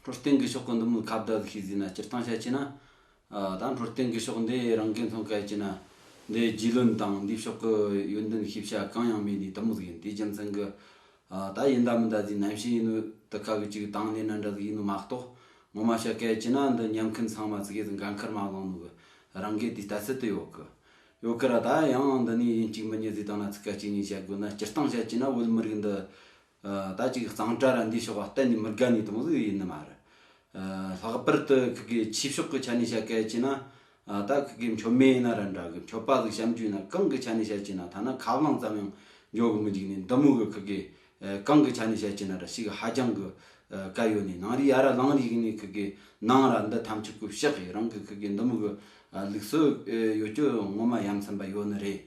འཕྲོད་བསྟེན་གི་ཕྱོགས་གི་འདི་མོ་ཁ་བརྡ་ཟིག་ཤེས་ཟིན་ན། སྤྱིར་བཏང་བཤད་ཀྱི་ན། ཨ། ད་འཕྲོད་བསྟེན་གི་ཕྱོགས་འདི་རང་གི་མཚོན་ག་ཡ་ཅི་ན། འདི་རྒྱུས་ལོན་དང་འདི་ཕྱོགས་གི་ཡོན་ཏན་ཤེས་བྱ་གང་ཡང་མེད་ནི་འདི་མོ་ཟིག་ཡིན། དེའི་རྒྱུ་མཚན་གི། ཨ། ད་ཡིན་ད་མིན་ད་ཟིག་ནམ་ཞིག་ཡིན་ནོ་དུ་ཁ་གི་ཅིག་དང་ལེན་ན་འདྲ་ཟིག་ཡིན་ནོ་མ་གཏོགས། ངོ་མ་བཤད་ག་ཡ་ཅི་ན་འདི་ཉན་མཁན་ཚང་མ་ཚིག་གི་ཟིག་འགན་ཁུར་མ་བླངས་ནོ་གི་རང་གི་དེ་ལྟ་ཚུལ་དུ་ཡོད་གི། ཡོད་གི་ར། ད་ཡང་འདི་ནི་ཡིན་གཅིག་མིན་གཉིས་ཟིག་དང་ན་ཚིག་ཁ་གཅིག་གཉིས་བཤད་དགོས་ན། སྤྱིར་བཏང་བཤད་ཀྱི་ན་བོད་མི་རིགས་འདི། ཨ། ད་ཅིག་གཙང་སྦྲ་ར་འདི་ཕྱོགས་བ་གཏན་ནས་མི་དགའ་ནི་དེ་མོ་ཟིག་ཡིན་ནི་མ་རེད། ཨ། ལྷག་པར་དུ་ཁི་གི་ཆོས་ཕྱོགས་གི་ཆ་ནས་བཤད་ག་ཡ་ཅི་ན། ཨ། ད་ཁི་གི་མཆོད་མེ་ཡིན་ན་ར་འདྲ་གི། མཆོད་པ་ཟིག་བཤམས་རྒྱུ་ཡིན་ན། གང་གི་ཆ་ནས་བཤད་ཀྱི་ན་ཐ་ན་ཁ་རླངས་ཙམ་ཡང་འཇོག་གི་མི་འཇུག་ནི་འདི་མོ་གི་ཁི་གི། ཨ། གང་གི་ཆ་ནས་བཤད་ཀྱི་ན་ར་ཞིག་ཧ་ཅང་གི། ཨ། དཀའ་ཡོད་ནི། ནང་རི་ཡ་ར་ལང་རི་གི་ནི་ཁི་གི་ནང་ར་འདི་ཐམས་ཅད་གི་བཤགས་ཡི་རང་གི་ཁི་གི་འདི་མོ་གི། ཨ། ལུགས་སྲོལ་ཡོད་རྒྱུ་ངོ་མ་ཡ་མཚན་པ་ཡོད་ནི་རེད།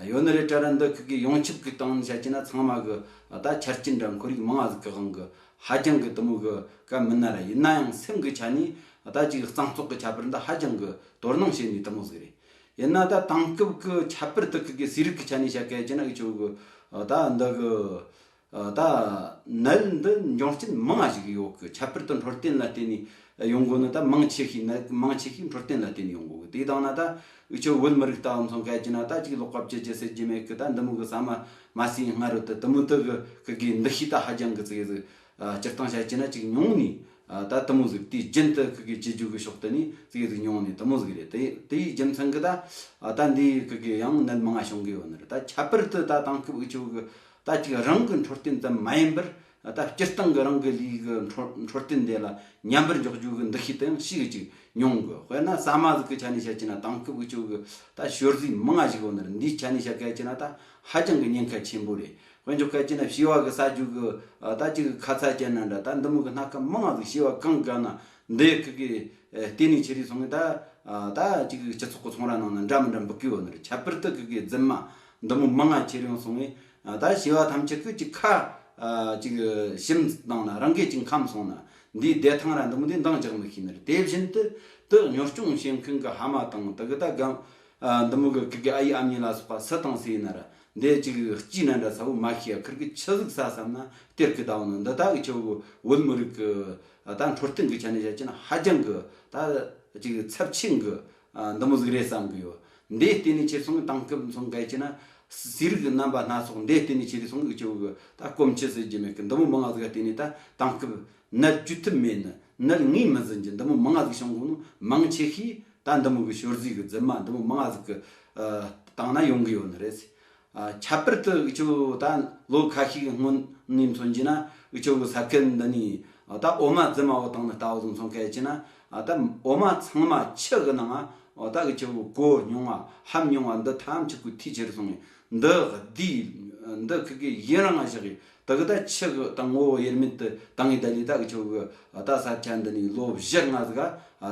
ཡོད་ནི་རེད་དྲ་ར། འདི་ཁི་གི་ཡོངས་ཁྱབ་ཀྱི་སྟེང་ནས་བཤད་ཀྱི་ན་ཚང་མ་གི་ད་ཆ་རྐྱེན་འདྲ་ཁོར་ཡུག་མང་ང་ཟིག་གི་དབང་གི་ཧ་ཅང་གི་དེ་མོ་གི་ག་མིན་ན་ར། ཡིན་ན་ཡང་སེམས་གི་ཆ་ནས་ད་ཅིག་གཙང་བཙོག་གི་ཁྱད་པར་འདི་ཧ་ཅང་གི་དོ་སྣང་བྱེད་ནི་དེ་མོ་ཟིག་རེད། ཡིན་ན་ད་དེང་སྐབས་ཀྱི་ཁྱད་པར་དུ་ཁུ་གི་ཟས་རིགས་ཀྱི་ཆ་ནས་བཤད་གལ་ཆེ་ན་འུ་ཆོ་གི་ད་འདི་གི་ད་ནད་འདི་འབྱུང་རྐྱེན་མང་ང་ཞིག་ཡོད་གི། ཁྱད་པར་དུ་འཕྲོད་བསྟེན་ལ་བརྟེན་ནས་ཡོང་གོ་ནི། ད་མང་ཆེ་ཤོས་ནད་མང་ཆེ་ཤོས་འཕྲོད་བསྟེན་ལ་བརྟེན་ནས་ཡོང་གོ་གི། དེ་དང་ན་ད་འུ་ཆོ་བོད་མི་རིགས་ད་འུ་ཚོ་གལ་ཆེ་ན་ད་ཅིག་ལོག་པ་བཅད་རྒྱུ་ཟེར་རྒྱུ་མེད་གི། ད་འདི་མོ་གི་ཟ་མ་མ་ཟོས་སྔ་རོལ་དུ་དེ་མོ་དུ་གི་ཁུ་གི་འདུ་ཤེས་ད་ཧ་ཅང་གི་ཙིག་གེ་ཟིག་ཨ། སྤྱིར་བཏང་བཤད་ཀྱི་ན་ཅིག་ཉུང་ནི། ཨ། ད་དེ་མོ་ཟིག་དེའི་རྒྱུན་དུ་ཁུ་གི་བྱེད་རྒྱུ་གི་ཕྱོགས་དེ་ནི་ཙིག་གེ་ཟིག་ཉུང་ནི་དེ་མོ་ཟིག་རེད། དེ་དེའི་རྒྱུ་མཚན་གི་ད། ཨ། ད་འདི་ཁུ་གི་ཡང་ནད་མང་ང་བྱུང་གི་ཡོད་ནི་རེད། ད་ཁྱད་པར་དུ་ད་དེང་སྐབས་འུ་ཆོ་གི་ད་ཅིག་རང་གི་འཕྲོད་བསྟེན་ཙམ་མ་ཡིན་པར། ཨ། ད་སྤྱིར་བཏང་གི་རང་གི་ལུས་གི་འཕྲོད་འཕྲོད་བསྟེན་དེ་ལ་ཉམས་པར་འཇོག་རྒྱུ་གི་འདུ་ཤེས་དེ་ཡང་ཞེ་གི་ཅིག་ཉུང་གི། དཔེར་ན་ཟ་མ་ཟིག་གི་ཆ་ནས་བཤད་ཀྱི་ན་དེང་སྐབས་འུ་ཆོ་གི་ད་ཞོར་ཟས་མང་ང་ཞིག་ཡོད་ནི་རེད། འདིའི་ཆ་ནས་བཤད་གལ་ཆེ་ན་ད་ཧ་ཅང་གི་ཉེན་ཁ་ཆེན་པོ་རེད། དཔེ་འཇོག་གལ་ཆེ་ན་བྱི་བ་གི་ཟ་རྒྱུ་གི། ཨ། ད་ཅིག་ཁ་ཚ་ཅན་ན་འདྲ། ད་འདི་མོ་གི་སྣ་ཁ་མང་ང་ཟིག་བྱི་བ་གང་ག་ན་འདི་ཁུ་གི། ཨ། བལྟས་ནས་ཁྱེར་རེ་སོང་ངས་ད། ཨ། ད་ཅིག་སྤྱི་ཚོགས་གི་ཚོང་ར་ནང་ན་འདྲ་མི་འདྲ་འབུད་གི་ཡོད་ནི་རེད། ཁྱད་པར་དུ་ཁུ་གི་རྫུན་མ་འདི་མོ་མང་ང་ཁྱེར་ཡོང་སོང་ངས། ཨ། ད་བྱི་བ་ཐམས་ཅད་ཀྱི་ཅིག་ཁ། ཨ། ཅིག་ཞིམ་བཏང་ན་རང་གི་ཅིག་ཁམས་སོང་ན་འདིའི་བདེ་ཐང་ར་འདི་མོ་འདི་འདང་རྒྱག་མི་ཤེས་ནི་རེད། དེ་བཞིན་དུ་དེ་ཉོ་སྐྱོང་བྱེད་མཁན་གི་ཕ་མ་དང་དེ་གི་ད་གམ། ཨ། འདི་མོ་གི་ཁུ་གི་ཨ་ཡེ་ཨ་མྱེས་ལ་སོགས་པ་སུ་དང་སུ་ཡིན་ན་ར། འདི་ཅིག་སྐྱིད་ན་འདྲ་ཚ་བོ་མ་ཤེས་ཡ། ཁུར་གི་ཆི་ཟིག་ཟ་བསམ་ན་སྟེར་གི་ད་འོ་ནི། འདི་ད་འུ་ཆོ་གི་བོད་མི་རིགས་གི་ད་འཕྲོད་བསྟེན་གི་ཆ་ནས་བཤད་ཀྱི་ན་ཧ་ཅང་གི་ད་ཅིག་ཚབས་ཆེན་གི་འདི་མོ་ཟིག་རེད་བསམ་གི་ཡོད། འདི་བལྟས་ནས་ཁྱེར་སོང་གི་དེང་སྐབས་མཚོན་གལ་ཆེ་ན་ཟས་རིགས་རྣམ་པ་སྣ་ཚོགས་འདི་བལྟས་ནས་ཁྱེར་སོང་གི་འུ་ཆོ་གི་ད་སྐོམ་ཆུ་ཟེར་རྒྱུ་མེད་གི། འདི་མོ་མང་ང་ཟིག་བལྟས་ནས་ད་དེང་སྐབས་ནད་བཅོས་ཐབས་མེད་ནི། ནད་ངོས་མི་ཟིན་གི་འདི་མོ་མང་ང་ཟིག་བྱུང་གོ་ནོ། མང་ཆེ་ཤོས་ད་འདི་མོ་གི་ཞོར་ཟས་གི་རྫུན་མ་འདི་མོ་མང་ང་ཟིག་གི་ཨ་སྟེང་ན་ཡོང་གི་ཡོད་ནི་རེད། ཨ། ཁྱད་པར་དུ་འུ་ཆོ་ད་ལོ་ཁ་ཤས་ཀྱི་སྔོན་ནས་མཚོན་གྱི་ན་འུ་ཆོ་གི་ས་ཁུལ་འདི་ནས་ད་འོ་མ་རྫུན་མ་བོ་བཏང་ནི་ལྟ་བུ་ཟིག་མཚོན་གལ་ཆེ་ན། ཨ། ད་འོ་མ་ཚང་མ་ཆུ་གི་ནང་ང་ད་འུ་ཆོ་གི་གོ་མྱོང་བ་ཧམ་མྱོང་བ་འདི་ཐམས་ཅད་ཀྱི་མཐུད་ཁྱེར་སོང་ངས། འདི་འདི་འདི་ཁུ་གི་ཡུན་རིང་ང་བཞག་གི། དེ་གི་ད་ཆུ་གི་ད་ངོ་བོ་དབྱེར་མེད་དུ་བཏང་ངེ་ད་ལི་ད་འུ་ཆོ་གི་ད་ས་ཆ་འདི་ནས་ལོ་བཞི་ལྔ་ཟིག་ག་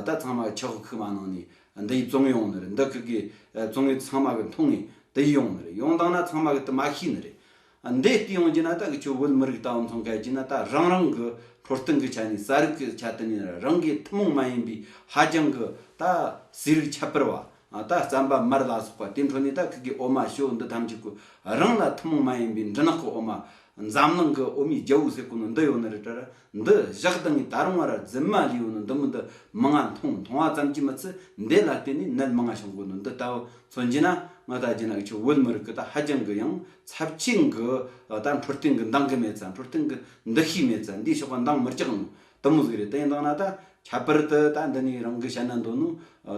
ད་ཚང་མ་ཆུ་ཁུག་མ་ནང་ནས་འདི་ཡི་བཙོང་ཡོང་ནི་རེད། འདི་ཁུ་གི་བཙོང་ངེ་ཚང་མ་གི་འཐུང་ངེ་དེ་ཡི་ཡོང་ནི་རེད། ཡོང་དང་ན་ཚང་མ་གི་དེ་མ་ཤེས་ནི་རེད། འདི་བལྟས་ཡོང་གི་ན་ད་འུ་ཆོ་བོད་མི་རིགས་ད་འུ་ཚོ་གལ་གྱི་ན་ད་རང་རང་གི་འཕྲོད་བསྟེན་གི་ཆ་ནས་ཟ་རིགས་གི་ཆ་དེ་ནས་རང་གི་ཐུན་མོང་མ་ཡིན་པའི་ཧ་ཅང་གི་ད་ཟས་རིགས་ཁྱད་པར་བ། ཨ། ད་རྩམ་པ་མར་ལ་སོགས་པ་དེ་འཕྲོ་ནས་ད་ཁུ་གི་འོ་མ་ཞོ་འདི་ཐམས་ཅད་ཀྱི་རང་ལ་ཐུན་མོང་མ་ཡིན་པའི་འབྲུ་ནག་གི་འོ་མ། འཛམ་གླིང་གི་འོ་མའི་རྒྱལ་པོ་ཟེར་གོ་ནོ་འདི་ཡོད་ནི་རེད་དྲ། འདི་བཞག་དང་ངས་ད་རུང་བ་ར་རྫུན་མ་ལས་ཡོད་ནོ་འདི་མོ་འདི་མང་ང་འཐུང་འཐུང་བ་ཙམ་གྱིས་མི་ཚད། འདི་ལ་བརྟེན་ནས་ནད་མང་ང་བྱུང་གོ་ནོ་འདི་ལྟ་བུ་མཚོན་གྱི་ན། ང་ད་གྱི་ན་འུ་ཆོ་བོད་མི་རིགས་ཀྱི་ད་ཧ་ཅང་གི་ཡང་ཚབས་ཆེན་གི་ད་འཕྲོད་བསྟེན་གི་འདང་གི་མེད་ཙང་། འཕྲོད་བསྟེན་གི་འདུ་ཤེས་མེད་ཙང་། འདིའི་ཕྱོགས་ག་འདང་མི་རྒྱག་ནོ། དེ་མོ་ཟིག་རེད། དེ་ཡིན་དང་ན་ད་ཁྱད་པར་དུ་ད་འདི་ནས་རང་གི་བཤད་ན་འདོད་ནོ།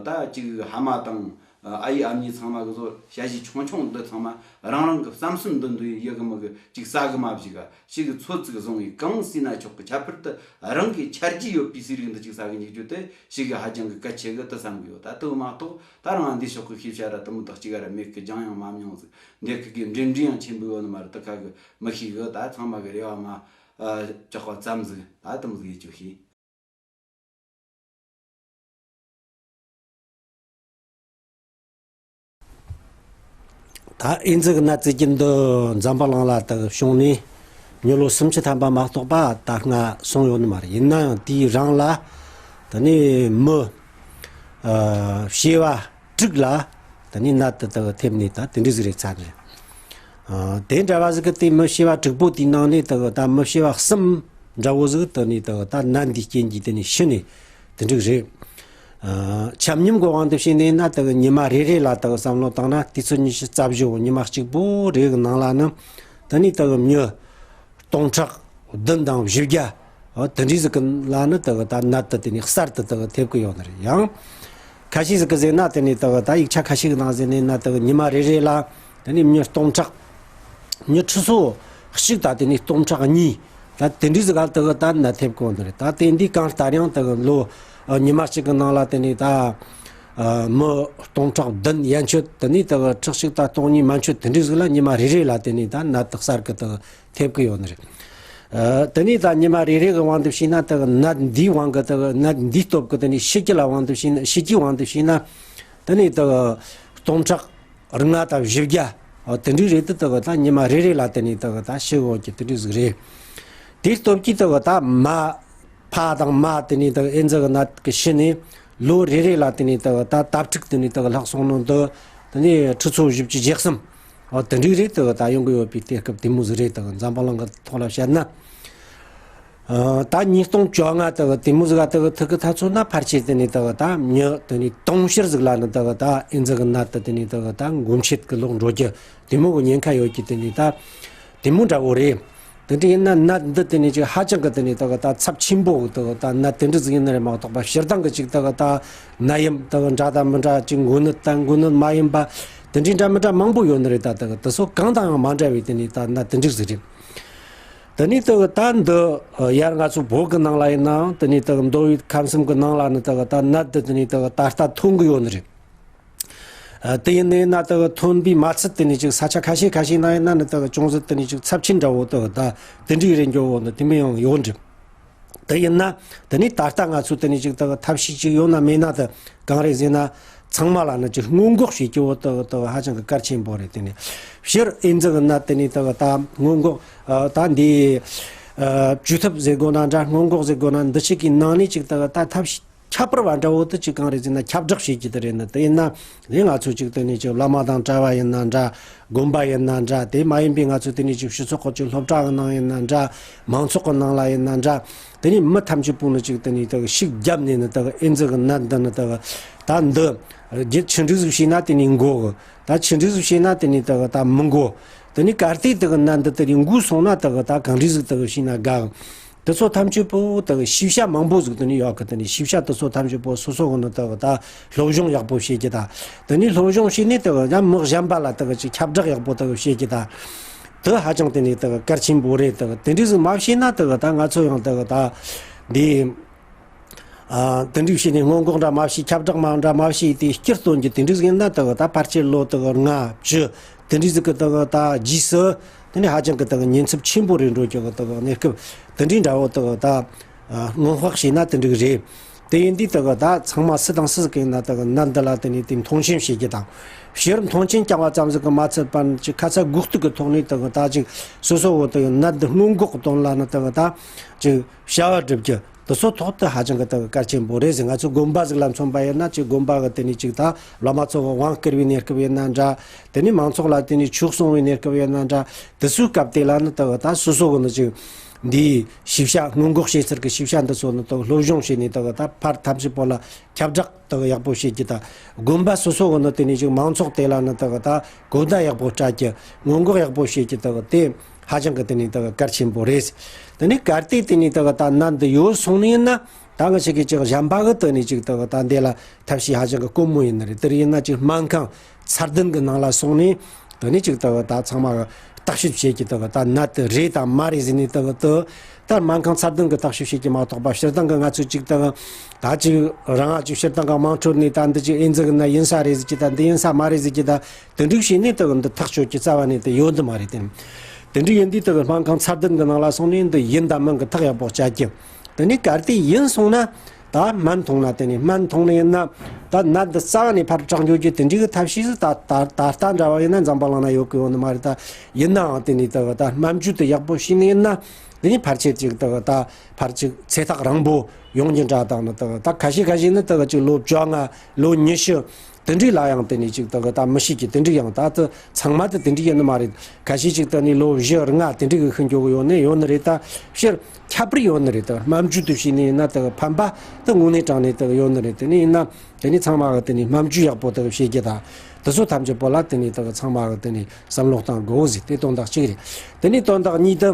ད་ཅིག་ཕ་མ་དང་ཨ་ཡེ་ཨ་མྱེས་ཚང་མ་གི་ཟོ་ཞ་ཞི་ཆུང་ཆུང་འདི་ཚང་མ་རང་རང་གི་བསམ་སེམས་འདི་འདུ་ཡི་ཡི་གི་མི་གི་ཅིག་ཟ་གི་མ་བཞི་ག་ཞིག་གི་ཚོད་ཅིག་བཟུང་ཡི་གང་ཟིན་ན་ཆོག་གི། ཁྱད་པར་དུ་རང་གི་ཆ་རྒྱུས་ཡོད་པའི་ཟས་རིགས་འདི་ཅིག་ཟ་གི་འཇུག་རྒྱུ་དེ་ཞིག་གི་ཧ་ཅང་གི་གལ་ཆེ་གི་དེ་བསམ་གི་ཡོད། ད་དེ་མ་གཏོགས་ད་རང་འདི་ཕྱོགས་གི་ཤེས་བྱ་ར་དེ་མོ་དག་ཅིག་ར་མེད་གི། སྦྱང་ཡང་མ་མྱོང་ཟིག་འདི་གི་གི་འབྲེལ་འདྲིས་ཡང་ཆེན་པོ་ཡོད་ནི་མ་རེད། དེ་ཁ་གི་མི་ཤེས་གི། ད་ཚང་མ་གི་རེ་བ་མ་ཨ་ཅོག་པ་ཙམ་ཟིག་ད་དེ་མོ་ཟིག་ཡེ་ཅོ་ཤེས། ད་ཨེ་ཙི་གི་ནད་ཙི་གྱི་འདི་འཛམ་བུ་གླིང་ལ་དག་བྱུང་ནས་མྱི་ལོ་སུམ་ཅུ་ཐམ་པ་མ་གཏོགས་པ་ད་སྔ་སོང་ཡོད་ནི་མ་རེད། ཡིན་ན་ཡང་དེའི་རིང་ལ་ད་ནི་མི་ཨ་བྱེ་བ་དྲུག་ལ་ད་ནི་ནད་དེ་དག་ཐེབས་ནས་ད་དེ་འདྲ་ཟིག་རེད་ཚར་རེད། ཨ་དེ་འདྲ་བ་ཟིག་གི་དེ་མི་བྱེ་བ་དྲུག་པོ་དེའི་ནང་ནས་དག་ད་མི་བྱེ་བ་གསུམ་འདྲ་བོ་ཟིག་ད་ནི་དག་ད་ནད་འདིའི་རྐྱེན་གྱིས་དེ་ནི་ཤི་ནས་དེ་འདྲ་རེད། ཨ་ཆ་སྙོམས་ཀྱི་དབང་དུ་བྱས་ནས་ན་དེ་གི་ཉི་མ་རེ་རེ་ལ་དེ་གི་བསམ་བློ་བཏང་ན་དུས་ཚོད་ཉི་ཤུ་རྩ་བཞི་བོ་ཉི་མ་གཅིག་པོ་རེ་གི་ནང་ལ་ནི་དེ་ནས་དེ་གི་མྱི་སྟོང་ཕྲག་བདུན་དང་བཞི་བརྒྱ་དེ་འདྲའི་ཟིག་གི་ལ་ནི་དེ་གི་ད་ནད་དེ་དེ་ནས་གསར་དུ་དེ་གི་ཐེབས་གི་ཡོད་ནི་རེད། ཡང་ཁ་ཤས་ཟིག་གི་ཟེར་ན་དེ་ནས་དེ་གི་ད་ཡིག་ཆ་ཁ་ཤས་གི་ནང་ཟེར་ནས་ན་དེ་གི་ཉི་མ་རེ་རེ་ལ་དེ་ནས་མྱི་སྟོང་ཕྲག་མྱི་ཁྲི་ཚོ་གཅིག་ད་དེ་ནས་སྟོང་ཕྲག་གཉིས། ད་དེ་འདྲའི་ཟིག་ག་དེ་གི་ད་ནད་ཐེབས་གོ་ནི་རེད། ད་དེ་འདི་གང་ལྟར་ཡང་དེ་གི་ལོ་ཨ་ཉི་མ་གཅིག་གི་ནང་ལ་དེ་ནས་ད་ཨ་མི་སྟོང་ཕྲག་བདུན་ཡན་ཆོད། དེ་ནས་དེ་གི་ཁྲི་གཅིག་ད་སྟོང་གཉིས་མན་ཆོད་དེ་འདྲའི་ཟིག་ལ་ཉི་མ་རེ་རེ་ལ་དེ་ནས་ད་ནད་དེ་གསར་གི་དེ་གི་ཐེབས་གི་ཡོད་ནི་རེད། ཨ་དེ་ནས་ད་ཉི་མ་རེ་རེ་གི་དབང་དུ་བྱས་ན་དེ་གི་ནད་འདིའི་དབང་གི་དེ་གི་ནད་འདིའི་སྟོབས་གི་དེ་ནས་ཤི་རྒྱུ་ལ་དབང་དུ་བྱས་ན་ཤི་རྒྱུའི་དབང་དུ་བྱས་ན་དེ་ནས་དེ་གི་སྟོང་ཕྲག་ལྔ་དང་བཞི་བརྒྱ། ཨ་དེ་འདྲའི་རེད་དེ་དེ་གི་ད་ཉི་མ་རེ་རེ་ལ་དེ་ནས་དེ་གི་ད་ཤི་འོང་གི་དེ་འདྲའི་ཟིག་རེད། དེའི་སྟོབས་ཀྱིས་དེ་གི་ད་མ་ཕ་དང་མ་དེ་ནས་དེ་གི་ཨེ་ཙི་གི་ནད་གི་ཤི་ནས་ ལོ་རེ་རེ་ལ་དེ་ནས་དག་ད་དྭ་ཕྲུག་དེ་ནས་དག་ལྷག་སོང་ནོ་འདི། དེ་ནས་ཁྲི་ཚོ་བཞི་བཅུ་ཞེ་གསུམ། འོ་དེ་འདྲའི་རེ་དག་ད་ཡོང་གི་ཡོད་པའི་དུས་སྐབས་དེ་མོ་ཟིག་རེད། དག་འཛམ་བུ་གླིང་གི་ཐོག་ལ་བཤད་ན། ཨ། ད་ཉིས་སྟོང་བཅོ་ལྔ་དག་དེ་མོ་ཟིག་ག་དག་ཐུག་གི་ཐག་ཚོད་ན་ཕལ་ཆེར་དེ་ནས་དག་ད་མྱི་དེ་ནས་དུང་ཕྱུར་ཟིག་ལ་ནི་དག་ད་ཨེ་ཛི་གི་ནད་དེ་དེ་ནས་དག་ད་འགོས་མཆེད་གི་ལོག་འགྲོ་རྒྱུ་དེ་མོ་གི་ཉེན་ཁ་ཡོད་ཀྱི་དེ་ནས་ད་དེ་མོ་འདྲ་བོ་རེད། དེ་འདྲ་ཡིན་ན་ནད་འདི་དེ་ནས་ཅིག་ཧ་ཅང་གི་དེ་ནས་དག་ད་ཚབས་ཆེན་པོ་གི་དག་ད་ནད་དེ་འདྲ་ཟིག་ཡིན་ནི་རེད་མ་གཏོགས་པ། སྤྱིར་བཏང་གི་ཅིག་དག་ད་ནད་ཡམས་དག་འདྲ་དང་མི་འདྲ་ཅིག་འགོས་ནད་དང་འགོས་ནད་མ་ཡིན་པ་དེ་འདྲའི་འདྲ་མི་འདྲ་མང་པོ་ཡོད་ནི་རེད། ད་དག་དེ་ཚོ་གང་དང་ཡང་མ་འདྲ་བའི་དེ་ནས་ད་ནད་དེ་འདྲ་ཟིག་རེད། དེ་ནས་དག་ད་འདི་ཡར་ང་ཚོ་བོད་གི་ནང་ལ་ཡིན་ནའང་དེ་ནས་དག་མདོ་དབུས་ཁམས་གསུམ་གི་ནང་ལ་ནི་དག་ད་ནད་འདི་དེ་ནས་དག་ད་ལྟ་ཐོན་གི་ཡོད་ནི་རེད། ཨ། དེ་ཡིན་ནའི་ན་དག་ཐོན་པའི་མ་ཚད་དེ་ནས་ཅིག་ས་ཆ་ཁ་ཤས་ཁ་ཤས་ན་ཡིན་ན་ནི་དག་ཅུང་ཟད་དེ་ནས་ཅིག་ཚབས་ཆེན་འདྲ་བོ་དག་ད་དེ་འདྲའི་རེ་འགྱོ་བོ་ནི་དེ་མོ་ཡང་ཡོད་འགྲིམ། དེ་ཡིན་ན་དེ་ནས་ད་ལྟ་ང་ཚོ་དེ་ནས་ཅིག་དག་ཐབས་ཤེས་ཅིག་ཡོད་ན་མེད་ན་དེ་གང་རེད་ཟེར་ན། ཚང་མ་ལ་ནི་ཅིག་སྔོན་འགོག་བྱེད་རྒྱུ་བོ་དག་དག་ཧ་ཅང་གི་གལ་ཆེན་པོ་རེད། དེ་ནས་སྤྱིར་ཨེ་ཛི་གི་ནད་དེ་ནས་དག་ད་སྔོན་འགོག་ཨ། ད་འདི་ཨ། བཅོས་ཐབས་ཟེར་དགོས་ན་འདྲ། སྔོན་འགོག་ཟེར་དགོས་ན་འདི་ཞིག་གི་ནང་ནས་ཅིག་དག་ད་ཐབས་ཤེས་ཁྱད་པར་བ་འདྲ་བོ་དེ་ཅིག་གང་རེད་ཟེར་ན་ཁྱབ་བསྒྲགས་བྱེད་རྒྱུ་དེ་རེད། ནི་དེ་ཡིན་ན་ནི་ང་ཚོ་ཅིག་དེ་ནས་ཅིག་བླ་མ་དང་གྲྭ་བ་ཡིན་ན་འདྲ། དགོན་པ་ཡིན་ན་འདྲ། དེ་མ་ཡིན་པའི་ང་ཚོ་དེ་ནས་ཅིག་སྤྱི་ཚོགས་ཁག་ཅིག་སློབ་གྲྭ་གི་ནང་ཡིན་ན་འདྲ། མང་ཚོགས་གི་ནང་ལ་ཡིན་ན་འདྲ། དེ་ནས་མི་ཐམས་ཅད་པོ་ནི་ཅིག་དེ་ནས་དག་ཤུགས་བརྒྱབ་ནས་ནི་དག་ཨེ་ཛི་གི་ནད་འདི་ནི་དག་ད་འདི་རྒྱུ་ཆི་འདྲ་ཟིག་བྱས་ན་དེ་ནས་འགོ་གི། ད་ཆི་འདྲ་ཟིག་བྱས་ན་དེ་ནས་དག་ད་མི་འགོ། དེ་ནས་གལ་ཏེ་དག་ནད་འདི་དེ་ནས་འགོས་སོང་ན་དག་ད་གང་འདྲ་ཟིག་དག་བྱས་ན་དགའ། དེ་ཚོ་ཐམས་ཅད་པོ་དག་ཤེས་བྱ་མང་པོ་ཟིག་དེ་ནས་ཡོད་གི། དེ་ནས་ཤེས་བྱ་དེ་ཚོ་ཐམས་ཅད་པོ་སོ་སོ་གི་ནི་དག་ད་སློབ་སྦྱོང་ཡག་པོ་བྱེད་རྒྱུ་དང་། དེ་ནས་སློབ་སྦྱོང་བྱས་ནས་དག་ཡང་མི་གཞན་པ་ལ་དག་ཅིག་ཁྱབ་བསྒྲགས་ཡག་པོ་དག་བྱེད་རྒྱུ་དང་། དེ་ཧ་ཅང་དེ་ནས་དག་གལ་ཆེན་པོ་རེད། དག་དེ་འདྲ་ཟིག་མ་བྱས་ན་དག་ད་ང་ཚོ་ཡང་དག་ད་འདི། ཨ། དེ་འདྲ་བྱས་ནས་སྔོན་འགོག་འདྲ་མ་བྱས། ཁྱབ་བསྒྲགས་མ་འདྲ་མ་བྱས་ཏེ་སྤྱིར་བཏོན་གྱི་དེ་འདྲ་ཟིག་ཡིན་ན་དག་ད་ཕལ་ཆེར་ལོ་དག་ལྔ་བཅུ་དེ་འདྲ་ཟིག་གི་དག་ད་རྗེས་སུ་དེ་ནས་ཧ་ཅང་གི་དག་ཉེན་ཚབས་ཆེན་པོ་རེད་འགྲོ་རྒྱུ་གི་དག་གནས་སྐབས་དེ་འདྲའི་འདྲ་བོ་དག་ད་ཨ། སྔོན་དཔག་བྱས་ན་དེ་འདྲ་རེད། དེ་ཡིན་དུས་དག་ད་ཚང་མ་སུ་དང་སུ་ཟིག་ཡིན་ན་དག་ནད་འདི་ལ་དེ་ནས་དེ་མཐོང་ཆེན་བྱེད་རྒྱུ་དང་། སྤྱིར་མཐོང་ཆེན་བསྐྱང་བ་ཙམ་ཟིག་གིས་མ་ཚད་པ་ནི་ཅིག་ཁ་ཚ་དགོས་གཏུག་གི་ཐོག་ནས་དག་ད་ཅིག་སོ་སོ་བོ་དག་ནད་འདི་སྔོན་འགོག་གི་དོན་ལ་ནི་དག་ད་ཅིག་བྱ་བ་སྒྲུབ་རྒྱུ། དེ་ཚོ་ཐོག་ཏུ་ཧ་ཅང་གི་དག་གལ་ཆེན་པོ་རེད་ཟེར། ང་ཚོ་དགོན་པ་ཟིག་ལ་མཚོན་པ་ཡིན་ན་ཅིག་དགོན་པ་གི་དེ་ནས་ཅིག་ད་བླ་མ་ཚོ་གི་དབང་བསྐུར་བའི་གནས་སྐབས་ཡིན་ན་འདྲ། དེ་ནས་མང་ཚོགས་ལ་དེ་ནས་ཆོས་གསུང་བའི་གནས་སྐབས་ཡིན་ན་འདྲ། དེ་ཚོའི་སྐབས་དེ་ལ་ནི་དག་ད་སོ་སོ་གི་ནི་ཅིག་འདིའི་ཤེས་བྱ། སྔོན་འགོག་བྱེད་ཚུལ་གྱི་ཤེས་བྱ་འདི་ཚོ་ནི་དག་སློབ་སྦྱོང་བྱས་ནས་དག་ད་ཕར་ཐམས་ཅད་པོ་ལ་ཁྱབ་བསྒྲགས་དག་ཡག་པོ་བྱེད་རྒྱུ་དང་། དགོན་པ་སོ་སོ་གི་ནི་དེ་ནས་ཅིག་མང་ཚོགས་དེ་ལ་ནི་དག་ད་གོ་བརྡ་ཡག་པོ་སྤྲད་རྒྱུ། སྔོན་འགོག་ཡག་པོ་བྱེད་རྒྱུ་དག་དེ་ཧ་ཅང་གི་དེ་ནས་དག་གལ་ཆེན་པོ་རེད། དེ་ནས་གལ་ཏེ་དེ་ནས་དག་ད་ནད་འདི་ཡོད་སོང་ནི་ཡིན་ན། ད་ང་ཞིག་གིས་ཅིག་གཞན་པ་གི་དེ་ནས་ཅིག་དག་ད་འདི་ལ་ཐབས་ཤེས་ཧ་ཅང་གི་དཀོན་མོ་ཡིན་ནི་རེད། དེར་ཡིན་ན་ཅིག་སྨན་ཁང་ཚད་ལྡན་གི་ནང་ལ་སོང་ནས་དེ་ནས་ཅིག་དག་ད་ཚང་མ་གི་བརྟག་དཔྱད་བྱེད་ཀྱི་དག་ད་ནད་དེ་རེད་དང་མ་རེད་ཟེར་ནས་དག་དེ་ད་སྨན་ཁང་ཚད་ལྡན་གི་བརྟག་དཔྱད་བྱེད་ཀྱི་མ་གཏོགས་པ། སྤྱིར་བཏང་གི་ང་ཚོས་ཅིག་དག་ད་ཅིག་རང་ང་ཅིག་སྤྱིར་བཏང་གི་དམངས་ཁྲོད་ནས་ད་འདི་ཅིག་ཨེ་ཛི་གི་ནད་ཡིན་ས་རེད་ཟེར་གྱི་ད། འདི་ཡིན་ས་མ་རེད་ཟེར་གྱི་ད། དེ་འདྲ་བྱས་ནས་དག་འདི་ཐག་གཅོད་ཀྱི་རྩ་བ་ནས་དེ་ཡོད་འདི་མ་རེད་དེ། དེ་འདྲ་ཡིན་དུས་དག་སྨན་ཁང་ཚད་ལྡན་གི་ནང་ལ་སོང་ནས་འདི་ཡིན་དང་མིན་གི་ཐག་ཡག་པོ་བཅད་རྒྱུ། དེ་ནས་གལ་ཏེ་ཡིན་སོང་ན་ད་སྨན་འཐུང་ན། དེ་ནས་སྨན་འཐུང་ནི་ཡིན་ན་ད་ནད་འདི་རྩ་བ་ནས་ཕར་དྲག་འགྱོ་རྒྱུ་དེ་འདྲའི་གི་ཐབས་ཤེས་སུ་ད་ད་ད་ལྟ་འདྲ་བ་ཡིན་ན་འཛམ་བུ་གླིང་ན་ཡོད་གི་ཡོད་ནི་མ་རེད་ད། ཡིན་ནའང་དེ་ནས་དག་ད་སྨན་བཅོས་དེ་ཡག་པོ་བྱས་ནི་ཡིན་ན། དེ་ནས་ཕལ་ཆེར་ཅིག་དག་ད་ཕར་ཅིག་ཚེ་ཐག་རིང་པོ་ཡོང་རྒྱུ་འདྲ་དང་ནི་དག་ད་ཁ་ཤས་ཁ་ཤས་ནི་དག་ཅིག་ལོ་བཅོ་ལྔ་ལོ་ཉི་ཤུ་དེ་འདྲའི་ལ་ཡང་དེ་ནས་ཅིག་དག་ད་མི་ཤེས་ཀྱི་དེ་འདྲའི་ཡང་ད་དུ་ཚང་མ་དུ་དེ་འདྲའི་ཡིན་ནི་མ་རེད། ཁ་ཤས་ཅིག་དེ་ནས་ལོ་བཞི་ལྔ་དེ་འདྲའི་གི་ཤི་འགྱོ་གི་ཡོད་ནི་ཡོད་ནི་རེད། ད་སྤྱིར་ཁྱད་པར་ཡོད་ནི་རེད། ད་སྨན་བཅོས་དུ་བྱས་ནི་ཡིན་ན་དག་ཕན་པ་དུ་དངོས་གནས་དྲང་ནས་དག་ཡོད་ནི་རེད། དེ་ནས་ཡིན་ན་དེ་ནས་ཚང་མ་གི་དེ་ནས་སྨན་བཅོས་ཡག་པོ་དག་བྱེད་རྒྱུ་ད་དེ་ཚོ་ཐམས་ཅད་པོ་ལ་དེ་ནས་དག་ཚང་མ་གི་དེ་ནས་བསམ་བློ་གཏང་དགོས་ཟེར། དེ་དོན་དག་གཅིག་རེད། དེ་ནས་དོན་དག་གཉིས་དུ།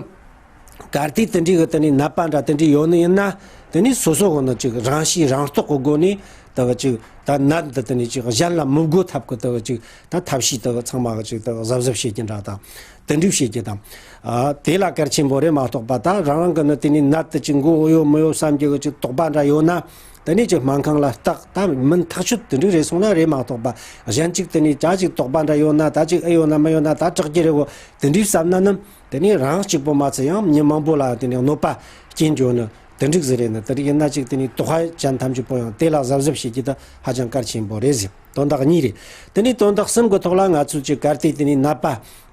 གལ་ཏེ་དེ་འདྲའི་གི་དེ་ནས་ནད་པ་འདྲ་དེ་འདྲའི་ཡོད་ནི་ཡིན་ན། དེ་ནས་སོ་སོ་གི་ནི་ཅིག་རང་ཤེས་རང་རྟོགས་གི་སྒོ་ནས་དག་ཅིག་ད་ནད་འདི་དེ་ནས་ཅིག་གཞན་ལ་མི་འགོ་ཐབས་གི་དག་ཅིག་ད་ཐབས་ཤེས་དག་ཚང་མ་གི་ཅིག་དག་གཟབ་གཟབ་བྱེད་ཀྱི་འདྲ་དང་། དེ་འདྲའི་བྱེད་ཀྱི་དང་། ཨ། དེ་ལ་གལ་ཆེན་པོ་རེད་མ་གཏོགས་པ། ད་རང་རང་གི་ནི་དེ་ནས་ནད་དེ་ཅིག་འགོ་ཡོད་མི་ཡོད་བསམ་གྱི་གི་ཅིག་དོགས་པ་འདྲ་ཡོད་ན། དེ་ནས་ཅིག་སྨན་ཁང་ལ་བརྟག་ད་མིན་ཐག་ཆོད་དེ་འདྲའི་རེད་སོང་ན་རེད་མ་གཏོགས་པ། གཞན་ཅིག་དེ་ནས་ཅག་ཅིག་དོགས་པ་འདྲ་ཡོད་ན། ད་ཅིག་ཨེ་ཡོད་ན་མི་ཡོད་ན། ད་དྲག་གི་རེད་གོ། དེ་འདྲའི་བསམ་ན་ནི། དེ་ནས་རང་གཅིག་པོ་མ་ཚད་ཡང་མི་མང་པོ་ལ་དེ་ནས་གནོད་པ་སྐྱེལ་འགྱོ་ནི་དེ་འགྲིག་ཟིག་རེད། ནི་དེ་རིགས་ཡིན་ན་ཅིག་དེ་ནས་དོགས་པ་ཅན་ཐམས་ཅད་པོ་ཡང་དེ་ལ་གཟབ་གཟབ་བྱེད་ཀྱི་ད་ཧ་ཅང་གལ་ཆེན་པོ་རེད་ཟེར། དོན་དག་གཉིས་རེད། དེ་ནས་དོན་དག་གསུམ་གི་ཐོག་ལ་ང་ཚོས་ཅིག་གལ་ཏེ་དེ་ནས་ནད་པ་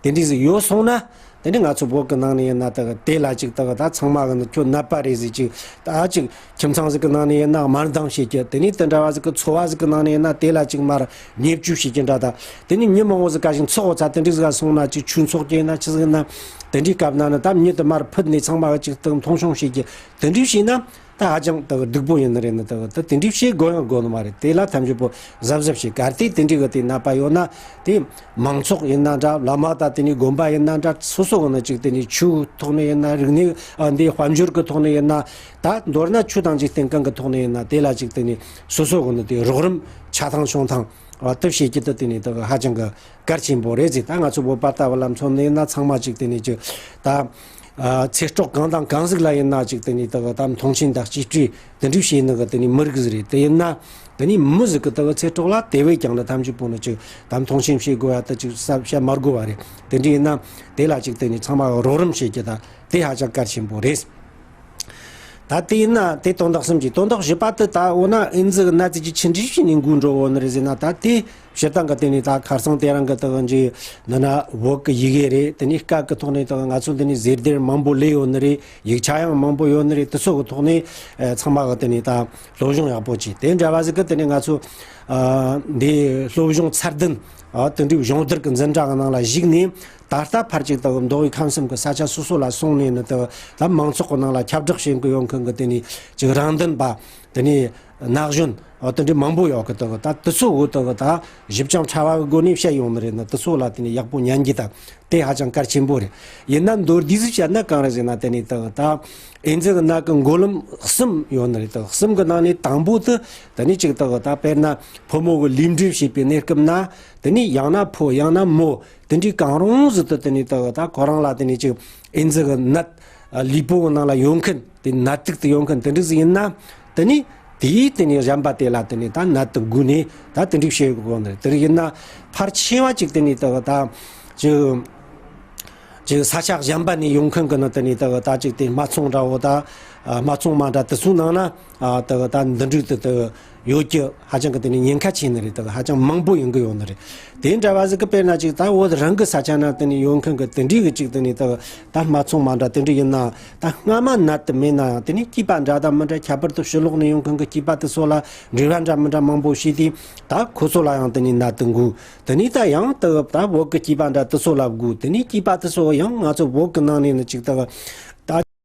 དེ་འདྲ་ཟིག་ཡོད་སོང་ན། དེ་ནི་ང་ཚོ་བོད་ཀྱི་ནང་ནས་ཡིན་ན་ད་གི་དེ་ལ་ཅིག་ད་གི་ད་ཚང་མ་གི་ནི་ཁྱོད་ནད་པ་རེད་ཟེར་ཅིག་ད་ཅིག་ཁྱིམ་ཚང་ཟིག་གི་ནང་ནས་ཡིན་ན་དམར་མདངས་བྱེད་རྒྱུ། དེ་ནི་དེ་འདྲ་བ་ཟིག་གི་ཚོ་བ་ཟིག་གི་ནང་ནས་ཡིན་ན་དེ་ལ་ཅིག་མར་བརྙས་བཅོས་བྱེད་རྒྱུ་འདྲ། ད་དེ་ནི་མྱི་མང་བོ་ཟིག་ག་ཞིག་འཚོགས་ཚ་དེ་འདྲ་ཟིག་ག་སོང་ན་ཅིག་ཆོས་ཚོགས་རྒྱུ་ཡིན་ན་ཆི་ཟིག་ཡིན་ན་དེ་འདྲའི་སྐབས་ན་ནི་ད་མྱི་དེ་མར་ཕུད་ནས་ཚང་མ་གི་ཅིག་ད་མཐོང་ཆུང་བྱེད་རྒྱུ། དེ་འདྲ་བྱས་ན། ད་ཧ་ཅང་ད་གི་སྡུག་པོ་ཡིན་ནི་རེད། ནི་ད་གི་ད་དེ་འདྲའི་བྱེད་དགོས་ཡང་དགོས་ནི་མ་རེད། དེ་ལ་ཐམས་ཅད་པོ་གཟབ་གཟབ་བྱེད། གལ་ཏེ་དེ་འདྲའི་གི་དེ་ནད་པ་ཡོད་ན་དེ་མང་ཚོགས་ཡིན་ན་འདྲ། བླ་མ་དང་དེ་ནས་དགོན་པ་ཡིན་ན་འདྲ། སོ་སོ་གི་ནི་ཅིག་དེ་ནས་ཆོས་ཐོག་ནས་ཡིན་ན། རིག་གནས་ཨ་འདི་དཔལ་འབྱོར་གི་ཐོག་ནས་ཡིན་ན། ད་མདོར་ན་ཆོས་དང་འཇིག་རྟེན་གང་གི་ཐོག་ནས་ཡིན་ན་དེ་ལ་ཅིག་དེ་ནས་སོ་སོ་གི་ནི་དེ་རོགས་རམ་ཆ་ཐང་བྱུང་ཐང་ཨ་དེ་བྱེད་རྒྱུ་དེ་དེ་ནས་ད་གི་ཧ་ཅང་གི་གལ་ཆེན་པོ་རེད་ཟེར། ད་ང་ཚོ་བོད་པ་ལྟ་བུ་ལ་མཚོན་ནས་ཡིན་ན་ཚང་མ་ཅིག་དེ་ནས་ཅིག་ད། ཨ་ཚེ་སྲོག་གང་དང་གང་ཟིག་ལ་ཡིན་ན་ཅིག་དེ་ནས་ད་གི་ད་མཐོང་ཆེན་དང་གཅེས་སྤྲས་དེ་འདྲ་བྱས་ནི་གི་དེ་ནས་མི་རིགས་ཟིག་རེད། དེ་ཡིན་ན་དེ་ནས་མི་ཟིག་གི་ད་གི་ཚེ་སྲོག་ལ་དེ་བས་ཀྱང་ལ་ཐམས་ཅད་པོ་ནི་ཅིག་ད་མཐོང་ཆེན་བྱེད་དགོས་ཡ་ད་ཅིག་ས་བཤད་མ་དགོས་པ་རེད། དེ་འདྲ་ཡིན་ན་དེ་ལ་ཅིག་དེ་ནས་ཚང་མ་རོགས་རམ་བྱེད་རྒྱུ་ད་དེ་ཧ་ཅང་གལ་ཆེན་པོ་རེད། ད་དེ་ཡིན་ན་དེ་དོན་དག་གསུམ་གྱི་དོན་དག་བཞི་པ་དེ་ད་འོ་ན་ཨེ་ཛི་གི་ནད་དེ་ཅིག་ཅི་འདྲ་བྱས་ནས་འགོས་འགྲོ་འོ་ནི་རེད་ཟེར་ན། ད་དེ་སྤྱིར་བཏང་གི་དེ་ནས་ད་ཁ་སང་དེ་རིང་གི་ད་གི་འདི་ནི་ན་བོད་གི་ཡི་གེ་རེད། དེ་ནས་སྐད་གི་ཐོག་ནས་ད་གི་ང་ཚོ་འདི་ནས་ཟེར་སྡེར་མང་པོ་ལས་ཡོད་ནི་རེད། ཡིག་ཆ་ཡང་མང་པོ་ཡོད་ནི་རེད། དེ་ཚོ་གི་ཐོག་ནས་ཨ་ཚང་མ་གི་དེ་ནས་ད་སློབ་སྦྱོང་ཡག་པོ་བྱས། དེ་འདྲ་བ་ཟིག་གི་དེ་ནས་ང་ཚོ་ཨ་འདི་སློབ་སྦྱོང་ཚད་ལྡན་ཨ་དེ་འདྲའི་སྦྱོང་བརྡར་གི་འཛིན་གྲྭ་གི་ནང་ལ་ཞུགས་ནས་ད་ལྟ་ཕར་ཅིག་ད་གི་མདོ་དབུས་ཁམས་གསུམ་གི་ས་ཆ་སོ་སོ་ལ་སོང་ནས་ནི་ད་ད་མང་ཚོགས་གི་ནང་ལ་ཁྱབ་བསྒྲགས་བྱེད་གི་ཡོད་མཁན་གི་དེ་ནས་ཅིག་རང་དོན་པ། དེ་ནས་ན་གཞོན་འོ་དེ་འདྲའི་མང་པོ་ཡོད་གི། དེ་གི་ད་དེ་ཚོ་འོ་དེ་གི་ད་ཞིབ་ཅིང་ཕྲ་བ་གི་སྒོ་ནས་བཤད་ཡོང་ནི་རེད། ན་དེ་ཚོ་ལ་དེ་ནས་ཡག་པོ་ཉན་རྒྱུ་དང་དེ་ཧ་ཅང་གལ་ཆེན་པོ་རེད། ཡིན་ན་མདོར་བསྡུས་སུ་བཤད་ན་གང་རེད་ཟེར་ན། དེ་ནས་དེ་གི་ད་ཨེ་ཛི་གི་ནད་གི་འགོས་ལམ་གསུམ་ཡོད་ནི་རེད། དེ་གསུམ་གི་ནང་ནས་དང་པོ་དེ་དེ་ནས་ཅིག་དེ་གི་ད་དཔེར་ན་ཕོ་མོ་གི་ལུས་འབྲེལ་བྱེད་པའི་གནས་སྐབས་ན་དེ་ནས་ཡང་ན་ཕོ་ཡང་ན་མོ་དེ་འདྲའི་གང་རུང་ཟིག་ཏུ་དེ་ནས་དེ་གི་ད་ཁོ་རང་ལ་དེ་ནས་ཅིག་ཨེ་ཛི་གི་ནད་ལུས་པོ་གི་ནང་ལ་ཡོད་མཁན་དེ་ནད་དུག་དེ་ཡོད་མཁན་དེ་འདྲ་ཟིག་ཡིན་ན། དེ་ནི་དེའི་དེ་ནི་གཞན་པ་དེ་ལ་དེ་ནི་ད་ནད་དུག་འགོས་ནས་ད་དེ་འདྲ་བྱེད་དགོས་ནི་རེད། དེ་རིགས་ཡིན་ན་ཕལ་ཆེ་བ་ཅིག་དེ་ནི་ད་ད་ཅིག་ཅིག་ས་ཆ་གཞན་པ་ནས་ཡོང་མཁན་གི་ནི་དེ་ནི་ད་ད་ཅིག་དེ་སྨད་འཚོང་འདྲ་བོ་ད་སྨད་འཚོང་མ་འདྲ་དེ་ཚོའི་ནང་ན་ད་ད་འདི་འདྲ་དེ་ད། ཡོད་རྒྱུ་ཧ་ཅང་གི་དེ་ནི་ཉེན་ཁ་ཆེ་ནི་རེད། དེ་གི་ཧ་ཅང་མང་པོ་ཡོང་གི་ཡོད་ནི་རེད། དེ་འདྲ་བ་ཟིག་གི་དཔེར་ན་ཅིག་ད་བོད་རང་གི་ས་ཆ་ན་དེ་ནི་ཡོད་མཁན་གི་དེ་འདྲའི་གི་ཅིག་དེ་ནི་ད་ད་སྨད་འཚོང་མ་འདྲ་དེ་འདྲ་ཡིན་ན། ད་སྔ་མ་ནད་དེ་མེད་ན་ཡང་དེ་ནི་སྐྱེས་པ་འདྲ་དང་མི་འདྲ། ཁྱད་པར་དུ་ཕྱི་ལོགས་ནས་ཡོང་མཁན་གི་སྐྱེས་པ་དེ་ཚོ་ལ་འབྲེལ་བ་འདྲ་མི་འདྲ་མང་པོ་བྱས་ཏེ་ད་ཁོ་ཚོ་ལ་ཡང་དེ་ནི་ནད་དེ་འགོས། དེ་ནི་ད་ཡང་ད་ད་བོད་གི་སྐྱེས་པ་འདྲ་དེ་ཚོ་ལ་འགོས། དེ་ནི་སྐྱེས་པ་དེ་ཚོ་ཡང་ང་ཚོ་བོད་གི་ནང་ནས་ནི་ཅིག་ད།